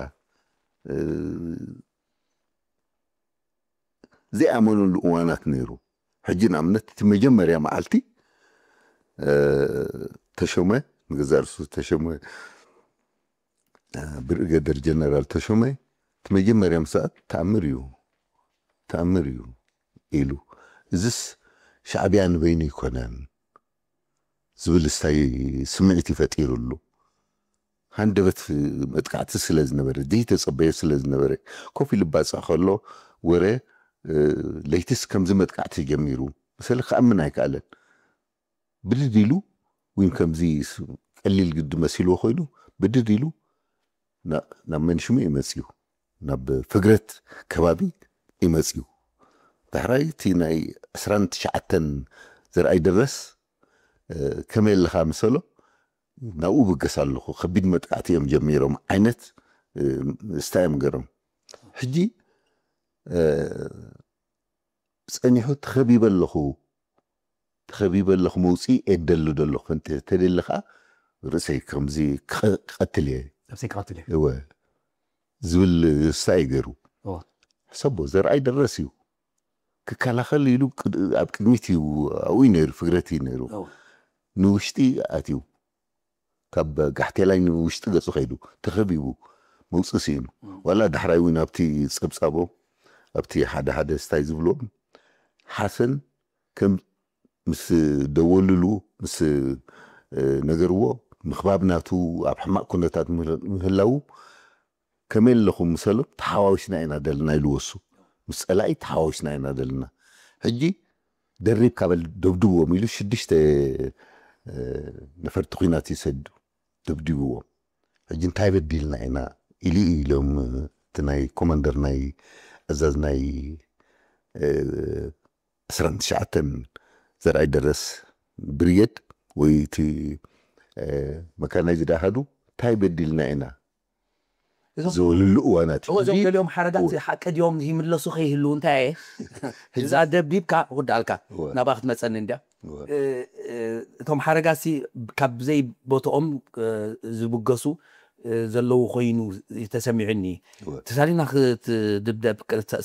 ዘይኣመኑሉ እዋናት ነይሩ። ሕጂ ንኣብነት እቲ መጀመርያ መዓልቲ ተሾመ ንገዛእ ርእሱ ተሾመ ብርገደር ጀነራል ተሾመ እቲ መጀመርያ ምሳኣት ተኣምር እዩ ተኣምር እዩ ኢሉ እዝስ ሻዕብያ ንበይኑ ይኮነን ዝብል ስታይ ስምዒት ይፈጢሩሉ። ሃንደበት መጥቃዕቲ ስለ ዝነበረ ዘይተጸበየ ስለ ዝነበረ ኮፍ ኢሉ ባጽዕ ከሎ ወረ ለይትስ ከምዚ መጥቃዕቲ ጀሚሩ መሰለ ክኣምን ኣይከኣለን። ብድድ ኢሉ ወይ ከምዚ ቀሊል ግዲ መሲልዎ ኮይኑ ብድድ ኢሉ ናብ መንሽሙ እዩ መፅዩ ናብ ፍግረት ከባቢ ይመፅዩ። ዳሕራይ እቲ ናይ ዕስራን ትሽዓተን ዘርኣይ ደረስ ከመይ ኣለኻ ምሰሎ ናብኡ ብገስ ኣለኹ ከቢድ መጥቃዕቲ እዮም ጀሚሮም ዓይነት ስታይ እዮም ገሮም። ሕጂ ፀኒሑ ተኸቢበ ኣለኹ ተኸቢበ ኣለኹ መውፅኢ እየ ደሊ ደለኹ እንተደሊ ከዓ ርእሰይ ከምዚ ክቐትል እየ ነብሰይ ክቐትል እየ እወ ዝብል ስታይ ገይሩ ሕሰቦ ዘርኣይ ደረስ እዩ ክከላኸል ኢሉ ኣብ ቅድሚት እዩ ኣብኡ ነይሩ ፍግረት እዩ ነይሩ ንውሽጢ ኣትዩ ካብ ጋሕቴላይ ንውሽጢ ገፁ ከይዱ ተኸቢቡ መውፅእ ስኢኑ ዋላ ዳሕራይ እውን ኣብቲ ፀብፃቦ ኣብቲ ሓደ ሓደ ስታይ ዝብልዎም ሓሰን ከም ምስ ደወልሉ ምስ ነገርዎ ምኽባብ ናቱ ኣብ ሕማቕ ኩነታት ምህላዉ ከመይ ኣለኹም ምሰሎም ተሓዋዊስና ኢና ደልና ኢልዎ እሱ ምስ ፀላኢ ተሓዋዊስና ኢና ደልና ሕጂ ደሪብካ በል ደብድብዎም ኢሉ ሽዱሽተ ነፈርቲ ኩናት ይሰዱ ደብድብዎም ሕጂ እንታይ በዲልና ኢና ኢሉ ኢሎም እቲ ናይ ኮማንደር ናይ ኣዛዝ ናይ ዕስራን ትሽዓተን ዘርኣይ ደረስ ብርጌድ ወይ እቲ መካናይዝድ ኣሃዱ እንታይ በዲልና ኢና ዝበልሉ እዋናት እዩ። እዞም ገሊኦም ሓረጋት ሓቂ ድዮም ይምለሱ ከይህልው እንታይ እየ እዛ ደብዲብካ ክወዳልካ ናብኣ ክትመፀኒ እንድያ እቶም ሓረጋሲ ካብ ዘይ ቦትኦም ዝብገሱ ዘለዉ ኮይኑ ተሰሚዑኒ ተሳሊና ክትድብደብ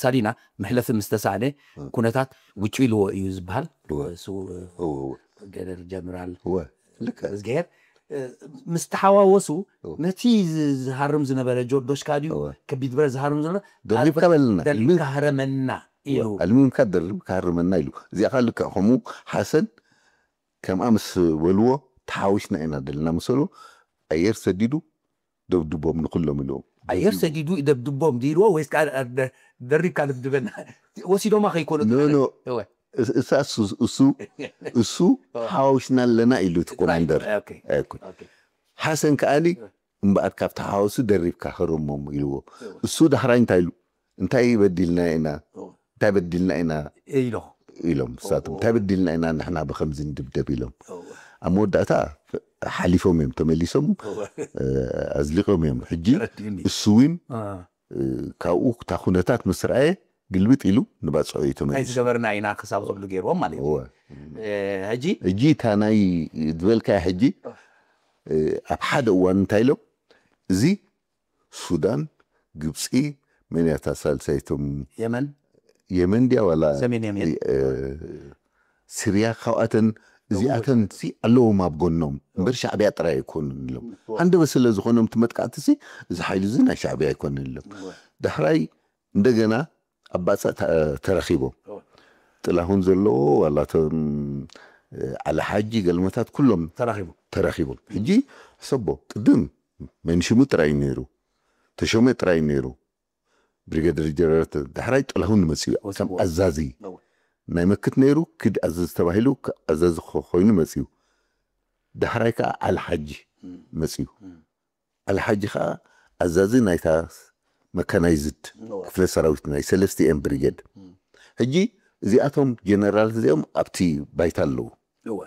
ሳሊና መሕለፊ ምስ ተሳእነ ኩነታት ውጭ ኢልዎ እዩ ዝበሃል ገደል ጀነራል እዝግሄር ምስ ተሓዋወሱ ነቲ ዝሃርም ዝነበረ ጆርዶሽካ ድዩ ከቢድ ብረት ዝሃርም ዝነበረ ደሪብካ በልና ደሪብካ ሃረመና ኢሉ ኣልሚምካ ደሪብካ ሃርመና ኢሉ እዚኣ ከዓ ልክዕ ከምኡ ሓሰን ከምኣ ምስ በልዎ ተሓዊስና ኢና ደልና መሰሉ ኣየር ሰዲዱ ደብድቦም ንኩሎም ኢልዎም ኣየር ሰዲዱ ይደብድቦም ድኢልዎ ወይስ ደሪብካ ደብድበና ወሲዶማ ከይኮኑ ኖ ኖ እስ- እሳ እሱ እሱ እሱ ሓዋውሽና ኣለና ኢሉ እቲ ኮማንደር። ኦኬ፣ ኣይኮ ኦኬ። ሓሰን ከኣኒ እምበኣር ካብቲ ሓወሱ ደሪብካ ክርሞም ኢልዎ። እሱ ዳሕራይ እንታይ ኢሉ? እንታይ በዲልና ኢና? እንታይ በዲልና ኢና? ኢሎ ኢሎም ንሳቶም እንታይ በዲልና ኢና ንሕና ብከምዚ ንድብደብ ኢሎም። እወ። ኣብ መወዳእታ ሓሊፎም እዮም ተመሊሶም፣ እወ። እ፣ ኣዝሊቆም እዮም። ሕጂ ረዲእኒ። እሱ እውን አ፣ እ፣ ካብኡ እታ ኩነታት ምስ ረኣየ ግልብጥ ኢሉ ንባፅዖ እዩ እንታይ ተመሊሱ። ዝገበርና ኢና ክሳብ ዝብሉ ገይርዎም ማለት እዩ። እወ። እ፣ ሕጂ ሕጂ እታ ናይ ዝበልካያ ሕጂ እ፣ ኣብ ሓደ እዋን እንታይ ኢሎም፣ እዚ ሱዳን፣ ግብፂ፣ መን እያ እታ ሳልሳይቶም? የመን የመን ድያ ዋላ ሰሜን የመን እ፣ ሲርያ? ካብኣተን እዚኣተን ሲ ኣለዎም ኣብ ጎኖም እምበር ሻዕብያ ጥራይ ኣይኮኑን ኢሎም። ሃንደበ ስለ ዝኾኖም እቲ መጥቃዕቲ ሲ እዚ ሓይሊ እዚ ናይ ሻዕብያ ኣይኮነን ኢሎም። ዳሕራይ እንደገና ኣብ ባፅዕ ተ- ተረኺቦም። ጥላሁን ዘለዎ ዋላ እቶም እ፣ ዓሊ ሓጂ ገልመታት ኩሎም ተራኺቡ ተረኺቦም። ሕጂ ሕሰቦ ቅድም መንሽሙ ጥራይ እዩ ነይሩ፣ ተሾመ ጥራይ እዩ ነይሩ፣ ብሪገደር ጀነራል ተ- ዳሕራይ ጥላሁን መፅኡ ከም ወሲድዎ። ኣዛዚ እወ። ናይ መክት ነይሩ። ክድ ኣዘዝ ተባሂሉ ከ- ኣዛዚ ከ- ኮይኑ መፅኡ። ዳሕራይ ከዓ ዓሊ ሓጂ መፅኡ። ዓሊ ሓጂ ከዓ ኣዛዚ ናይታ መካናይዝድ እወ። ክፍለ ሰራዊት ናይ ሰለስቲኤን ብሪገድ። ሕጂ እዚኣቶም ጀነራል እዚኦም ኣብቲ ባይታ ኣለዉ። እወ።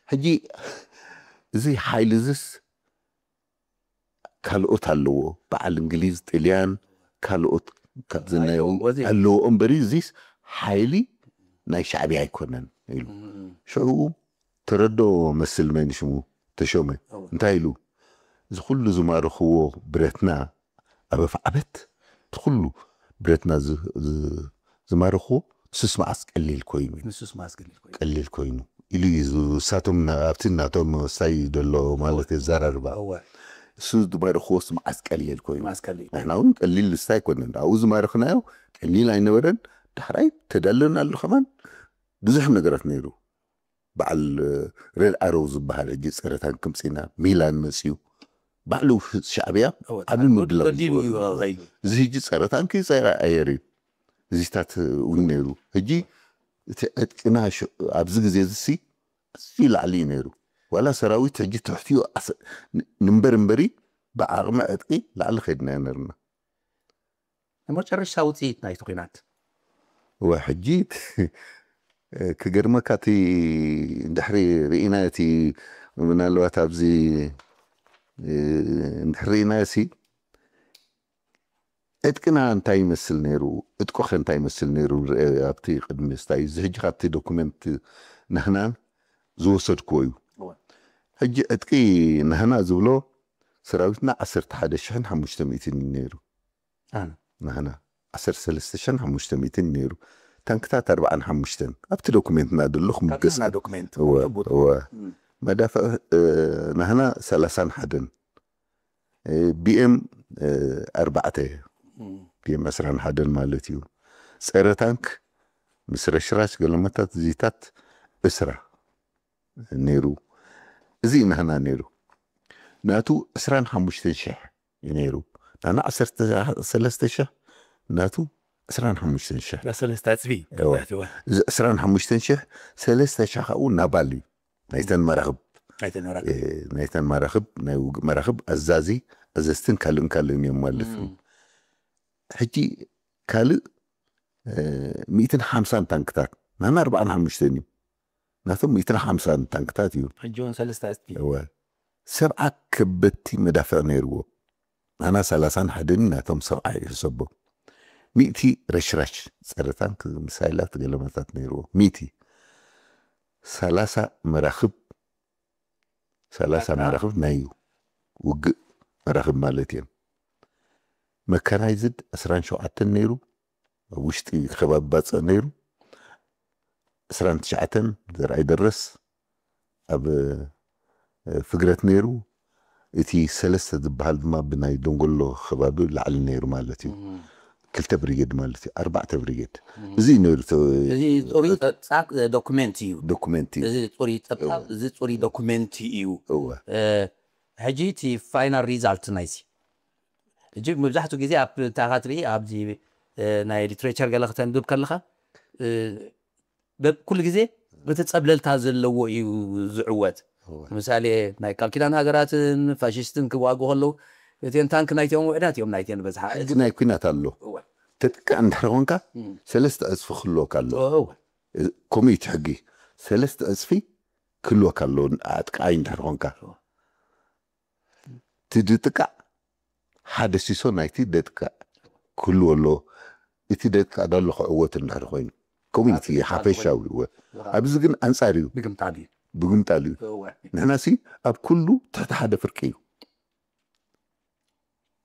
ሕጂ እዚ ሓይሊ እዚስ ካልኦት ኣለዎ፣ በዓል እንግሊዝ፣ ጥልያን፣ ካልኦት ካብዚ ናይ ኣለዎ፣ ወዚ- ኣለዎ እምበሪ እዚስ ሓይሊ ናይ ሻዕብያ ኣይኮነን ኢሉ። ሽዑ ተረዶ መስል መን ሽሙ ተሾመ እንታይ ኢሉ? እዚ ኩሉ ዝማረኽዎ ብረትና ኣብ ኣፍዓበት እቲ ኩሉ ብረትና ዝ- ዝ- ዝማረኽዎ ንሱስ መዓስ ቀሊል ኮይኑ ንሱስ መዓስ ቀሊል ኮይኑ ቀሊል ኮይኑ ኢሉ እዩ ዝ- ንሳቶም ና- ኣብቲ ናቶም ሳይ ዘሎ ማለት የዘራርባ እወ እሱ ዝማረኽዎስ መዓስ ቀሊል ኮይኑ መዓስ ቀሊል ንሕና እውን ቀሊል ልስታ ኣይኮነን ኣብኡ ዝማረኽናዮ ቀሊል ኣይነበረን ዳሕራይ ተዳለና ኣሎ ከማን ብዙሕ ነገራት ነይሩ በዓል ሬድ ኣሮው ዝበሃል ሕጂ ፀረ ታንክ ምፅና ሚላን መፅዩ ባዕሉ ሻዕብያ እወ፣ ዓቢ ምድላው ተዲቡ እዩ ከይዱ። እዚ ሕጂ ፀረ ታንክ ፀረ ኣየር እዩ እዚታት እውን ነይሩ ሕጂ እቲ ዕጥቅና ሽ- ኣብዚ ግዜ እዚ ኣዝዩ ላዕሊ እዩ ነይሩ ዋላ ሰራዊት ሕጂ ትሕቲኡ ኣስ- ን- ንንበር እምበሪ ብዓቕሚ ዕጥቂ ላዕሊ ከይድና ነርና መጨረሻ ውፅኢት ናይቲ ኩናት ወ ሕጂ ክገርመካ እቲ እንድሕሪ ርኢና እቲ ምናልባት ኣብዚ እንድሕሪ ርኢና ሲ ዕጥቅና እንታይ ይመስል ነይሩ ዕጥቁኸ እንታይ ይመስል ነይሩ ንርአ ኣብቲ ቅድሚ ስታይ እዚ ሕጂ ካብቲ ዶኩመንት ናህናን ዝወሰድክዎ እዩ ሕጂ ዕጥቂ ናህና ዝብሎ ሰራዊትና ዓሰርተ ሓደ ሽሕን ሓሙሽተ ሚእትን ነይሩ ናህና ዓሰርተ ሰለስተ ሽሕን ሓሙሽተ ሚእትን ነይሩ ታንክታት ኣርባዓን ሓሙሽተን ኣብቲ ዶኩሜንትና ደሎ ክምገስ ናትና ዶክሜንት እወ ጭቡጥ። እወ መዳፍዕ ናህና ሰላሳን ሓደን ቢኤም ኣርባዕተ ቢኤም ዕስራን ሓደን ማለት እዩ ፀረ ታንክ ምስ ረሽራሽ ገለመታት ዚታት ዕስራ ነይሩ እዚ ናህና ነይሩ ናቱ ዕስራን ሓሙሽተን ሽሕ እዩ ነይሩ ናና ዓሰርተ ሰለስተ ሽሕ ናቱ ዕስራን ሓሙሽተን ሽሕ ሰለስተ ዕፅፊ እወ። ትሕቲ እወ። እዚ ዕስራን ሓሙሽተን ሽሕ ሰለስተ ሽሕ ካብኡ ናባል እዩ ናይተን መራኽብ ኣይተነራ እ፣ ናይተን መራኽብ ናይ ውግእ መራኽብ ኣዛዚ ኣዘዝትን ካልእን ካልእን እዮም ማለት እዩ ሕጂ ካልእ እ፣ ሚእትን ሓምሳን ታንክታት ናና ኣርባዓን ሓሙሽተን እዩ ናቶም ሚእትን ሓምሳን ታንክታት እዩ ሕጂ እውን ሰለስተ ዕፅፊ እወ ሰብዓ ከበድቲ መዳፍዕ ነይርዎ ናና ሰላሳን ሓደን ናቶም ሰብዓ ይሕሰቦ ሚእቲ ረሽራሽ ፀረ ታንክ ሚሳይላት ገለመታት ነይርዎ ሚእቲ ሰላሳ መራኽብ ሰላሳ ኣታ- መራኽብ ናይ ውግእ መራኽብ ማለት እዮም መካናይዝድ ዕስራን ሸውዓተን ነይሩ ኣብ ውሽጢ ከባቢ ባፅዕ ነይሩ ዕስራን ትሽዓተን ዘርኣይ ደረስ ኣብ እ፣ ፍግረት ነይሩ እቲ ሰለስተ ዝበሃል ድማ ብናይ ደንጎሎ ከባቢ ላዕሊ ነይሩ ማለት እዩ ክልተ ብሪጌድ ማለት እዩ ኣርባዕተ ብሪጌድ እዚ እዩ ነይሩ ተ- እዚ ፅሩይ ፀብፃብ ዶኩሜንት እዩ ዶኩሜንት እዩ እዚ ፅሩይ ፀብፃብ እዚ ፅሩይ ዶኩሜንት እዩ እወ እ፣ ሕጂ እቲ ፋይናል ሪዛልት ናይዚ ሕጂ መብዛሕትኡ ግዜ ኣብ እንታይ ኢኻ ትርኢ ኣብዚ እ፣ ናይ ሊትሬቸር ገለ ክተንብብ ከለኻ እ፣ ኩሉ ግዜ እቲ ጸብለልታ ዘለዎ እዩ ዝዕወት። ምሳሌ ናይ ቃል ኪዳን ሃገራትን ፋሽስትን ክዋጉ ከለዉ እተን ታንክ ናይቲኦም ውሕዳት እዮም ናይተን በዝሓ። ሕጊ ናይ ኩናት ኣሎ። ተጥቃዕ እንድሕር ኮንካ ሰለስተ ዕፅፊ ክህልወካ ኣሎ። ከምኡ እቲ ሕጊ ሰለስተ ዕፅፊ ክህልወካ ኣሎ። ኣጥቃዓይ እንድሕር ኮንካ እቲ ድጥቃዕ ሓደ ሲሶ ናይቲ ደጥቃዕ ክህልዎ ኣሎ። እቲ ደጥቃዕ ዳሎ ክዕወት እንድሕር ኮይኑ ኮሚኒቲ ሓፈሻዊ እወ። ኣብዚ ግን ኣንጻር እዩ፣ ብግምጣል እዩ። ብግምጣል እዩ። እወ። ንሕና ሲ ኣብ ኩሉ ትሕቲ ሓደ ፍርቂ እዩ።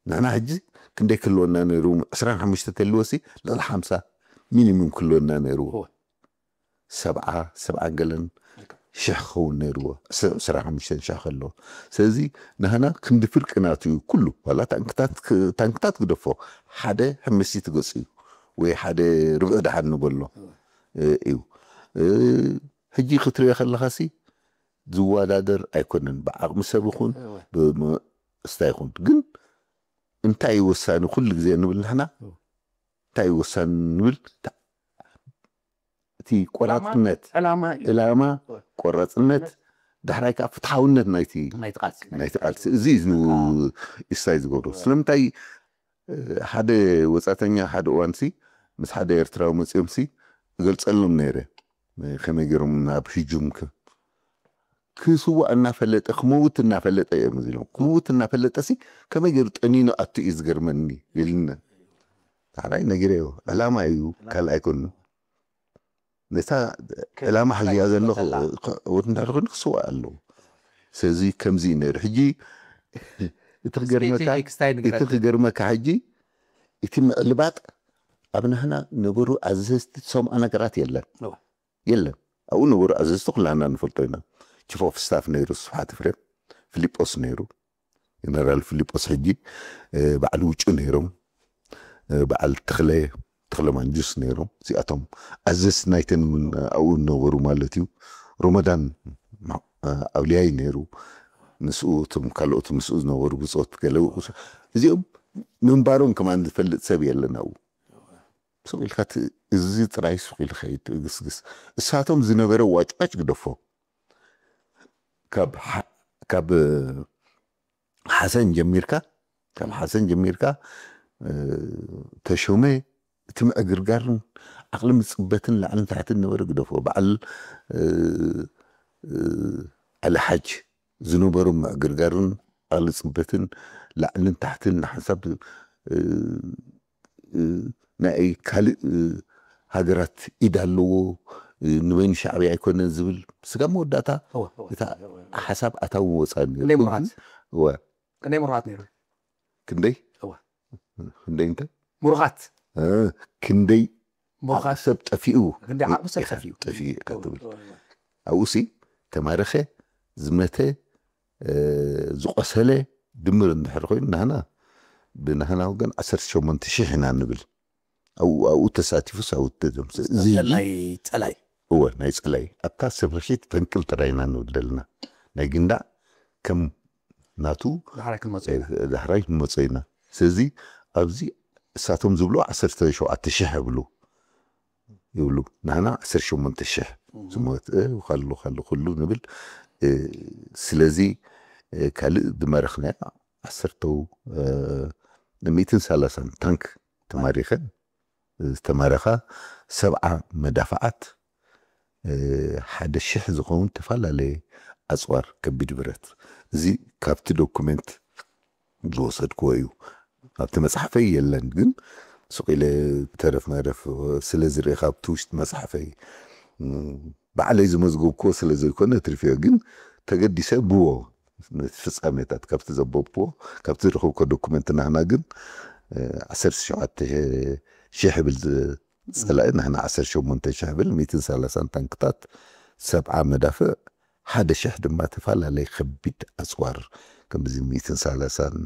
ንሕና ሕጂ ክንደይ ክህልወና ነይሩ? ዕስራን ሓሙሽተ ተልወሲ ልዕሊ ሓምሳ ሚኒሙም ክህልወና ነይሩ። እወ። ሰብዓ ሰብዓን ገለን ሽሕ ክኸውን ነይርዎ። ዕስራን ሓሙሽተን ሽሕ ከሎ ስለዚ ንህና ክንዲ ፍርቂ ናቱ እዩ ኩሉ። ዋላ ታንክታት ታንክታት ግደፎ ሓደ ሕምሲ ትገጽ እዩ ወይ ሓደ ርብዒ ደሓን ንበሎ እዩ። ሕጂ ክትሪኦ ከለኻሲ ዝወዳደር ኣይኮነን። ብዓቕሚ ሰብ ይኹን ብስታ ይኹን ግን እንታይ እዩ ወሳኒ ኩሉ ግዜ ንብል ንሕና እንታይ እዩ ወሳኒ ንብል እቲ ቆራፅነት ዕላማ እዩ። ዕላማ ቆራፅነት ዳሕራይ ከዓ ፍትሓውነት ናይቲ ናይቲ ቃልሲ ናይቲ ቃልሲ እዚ እዩ ኢሳይ ዝገብሮ። ስለምንታይ ሓደ ወፃተኛ ሓደ እዋንሲ ምስ ሓደ ኤርትራዊ መፂኦምሲ እገልፀሎም ነይረ ከመይ ገይሮም ናብ ህጁም ክስዋእ እናፈለጠ ክመውት እናፈለጠ እዮም እዚሎም ክመውት እናፈለጠ ሲ ከመይ ገይሩ ጠኒኑ ኣቱ እዩ ዝገርመኒ ኢልና ዳሕራይ ነጊረዮ ዕላማ እዩ ካልእ ኣይኮኑ ነታ ዕላማ ሕዝያ ዘሎ ወድና ኮይኑ ክስዋእ ኣለዎ ስለዚ ከምዚ እዩ ነይሩ ሕጂ እቲ ክገርመካ ሕጂ እቲ ምዕልባጥ ኣብ ናህና ነበሩ ኣዘዝቲ ዝሰምዖ ነገራት የለን የለን ኣብኡ ነበሩ ኣዘዝቲ ኩላና ንፈልጦ ኢና ቺፍ ኦፍ ስታፍ ነይሩ ስብሓት ፍሬም ፊሊጶስ ነይሩ ጀነራል ፊሊጶስ ሕጂ በዓል ውጩ ነይሮም በዓል ተኽለ ተኽለ ማንጁስ ነይሮም እዚኣቶም ኣዘዝቲ ናይተን እውን ኣብኡ ነበሩ ማለት እዩ ሮመዳን ኣውልያይ ነይሩ ምስኡ እቶም ካልኦት ምስኡ ዝነበሩ ብፆት ገለ እዚኦም ምንባሮም ከማን ዝፈልጥ ሰብ የለን ኣብኡ ሱቕ ኢልካ እዚ ጥራይ ሱቕ ኢልካ ይትእግስግስ እሳቶም ዝነበረ ዋጭዋጭ ግደፎ ካብ ካብ ሓሰን ጀሚርካ ካብ ሓሰን ጀሚርካ ተሾመ እቲ ምዕግርጋርን ዓቕሊ ምፅበትን ላዕልን ታሕትን ነበረ ግደፎ በዓል ዓሊ ሓጅ ዝነበሩ ምዕግርጋርን ዓቕሊ ፅበትን ላዕልን ታሕትን ንሓንሳብ ናይ ካልእ ሃገራት ኢድ ኣለዎ ንበይኑ ሻዕብያ ኣይኮነን ዝብል ስጋብ መወዳእታ እታ ሓሳብ ኣታዊ ወፃ ክንደይ ምሩኻት ነይሩ ክንደይ ክንደይ እንታይ ምሩኻት ክንደይ ምሩኻት ሰብ ጠፊኡ ክንደይ ዓቕሚ ሰብ ጠፊኡ ጠፊኡ ኢኻ ትብል ኣብኡ ሲ ተማረኸ ዝመተ ዝቆሰለ ድምር እንድሕር ኮይኑ ናህና ብናህና ወገን ዓሰርተ ሸሞንተ ሽሕ ኢና ንብል ኣብኡ ተሳቲፉ ሳውት ተደምሰ እዚ ናይ ፀላይ እወ ናይ ፀላይ ኣብታ ስርሒት ፈንቅል ጥራይ ኢና ንብል ዘለና ናይ ግንዳዕ ከም ናቱ ዳሕራይ ክንመፀ ኢና ዳሕራይ ክንመፀ ኢና ስለዚ ኣብዚ እሳቶም ዝብሉ ዓሰርተ ሸውዓተ ሽሕ ይብሉ ይብሉ ንሕና ዓሰርተ ሸሞንተ ሽሕ ዝሞት ካሉ ካሉ ኩሉ ንብል ስለዚ ካልእ ዝመረኽናዮ ዓሰርተው ሚእትን ሰላሳን ታንክ ተማሪኸን ዝተማረኻ ሰብዓ መዳፍዓት ሓደ ሽሕ ዝኸውን ተፈላለየ ኣፅዋር ከቢድ ብረት እዚ ካብቲ ዶኩሜንት ዝወሰድክዎ እዩ ኣብቲ መፅሓፈይ የለን ግን ሱቕ ኢለ ተረፍ መረፍ ስለ ዝርኢ ካብቲ ውሽጢ መፅሓፈይ ባዕለይ ዝመዝገብክዎ ስለ ዘይኮነ ትርፍዮ ግን ተገዲሰ ብዎ ነቲ ፍጻሜታት ካብቲ ዘንበብክዎ ካብቲ ዝረኸብኮ ዶኩመንት ናህና ግን ዓሰርተ ሸውዓተ ሽሕ ብል ዝጸላኢ ናህና ዓሰርተ ሸሞንተ ሽሕ ብል ሚእትን ሰላሳን ታንክታት ሰብዓ መዳፍዕ ሓደ ሽሕ ድማ ተፈላለየ ከቢድ ኣጽዋር ከምዚ ሚእትን ሰላሳን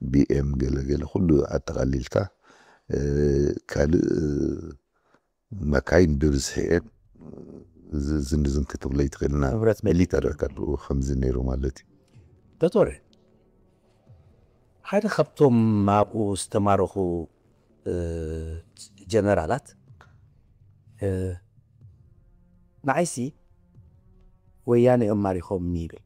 ቢኤም ገለገለ ኩሉ ኣጠቓሊልካ ካልእ መካይን ብብዝሒ እየን ዝንዝን ክትብሎ ይትኽእልና ንብረት ሚሊተሪ ከምዚ ነይሩ ማለት እዩ ዶክተር ሓደ ካብቶም ኣብኡ ዝተማረኹ ጀነራላት ንዓይሲ ወያነ እዮም ማሪኾምኒ ይብል።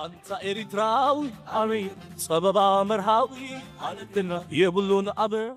ኣንታ ኤሪትራዊ ኣበይ ጸበባ መርሃዊ ኣለትና የብሉን ኣበር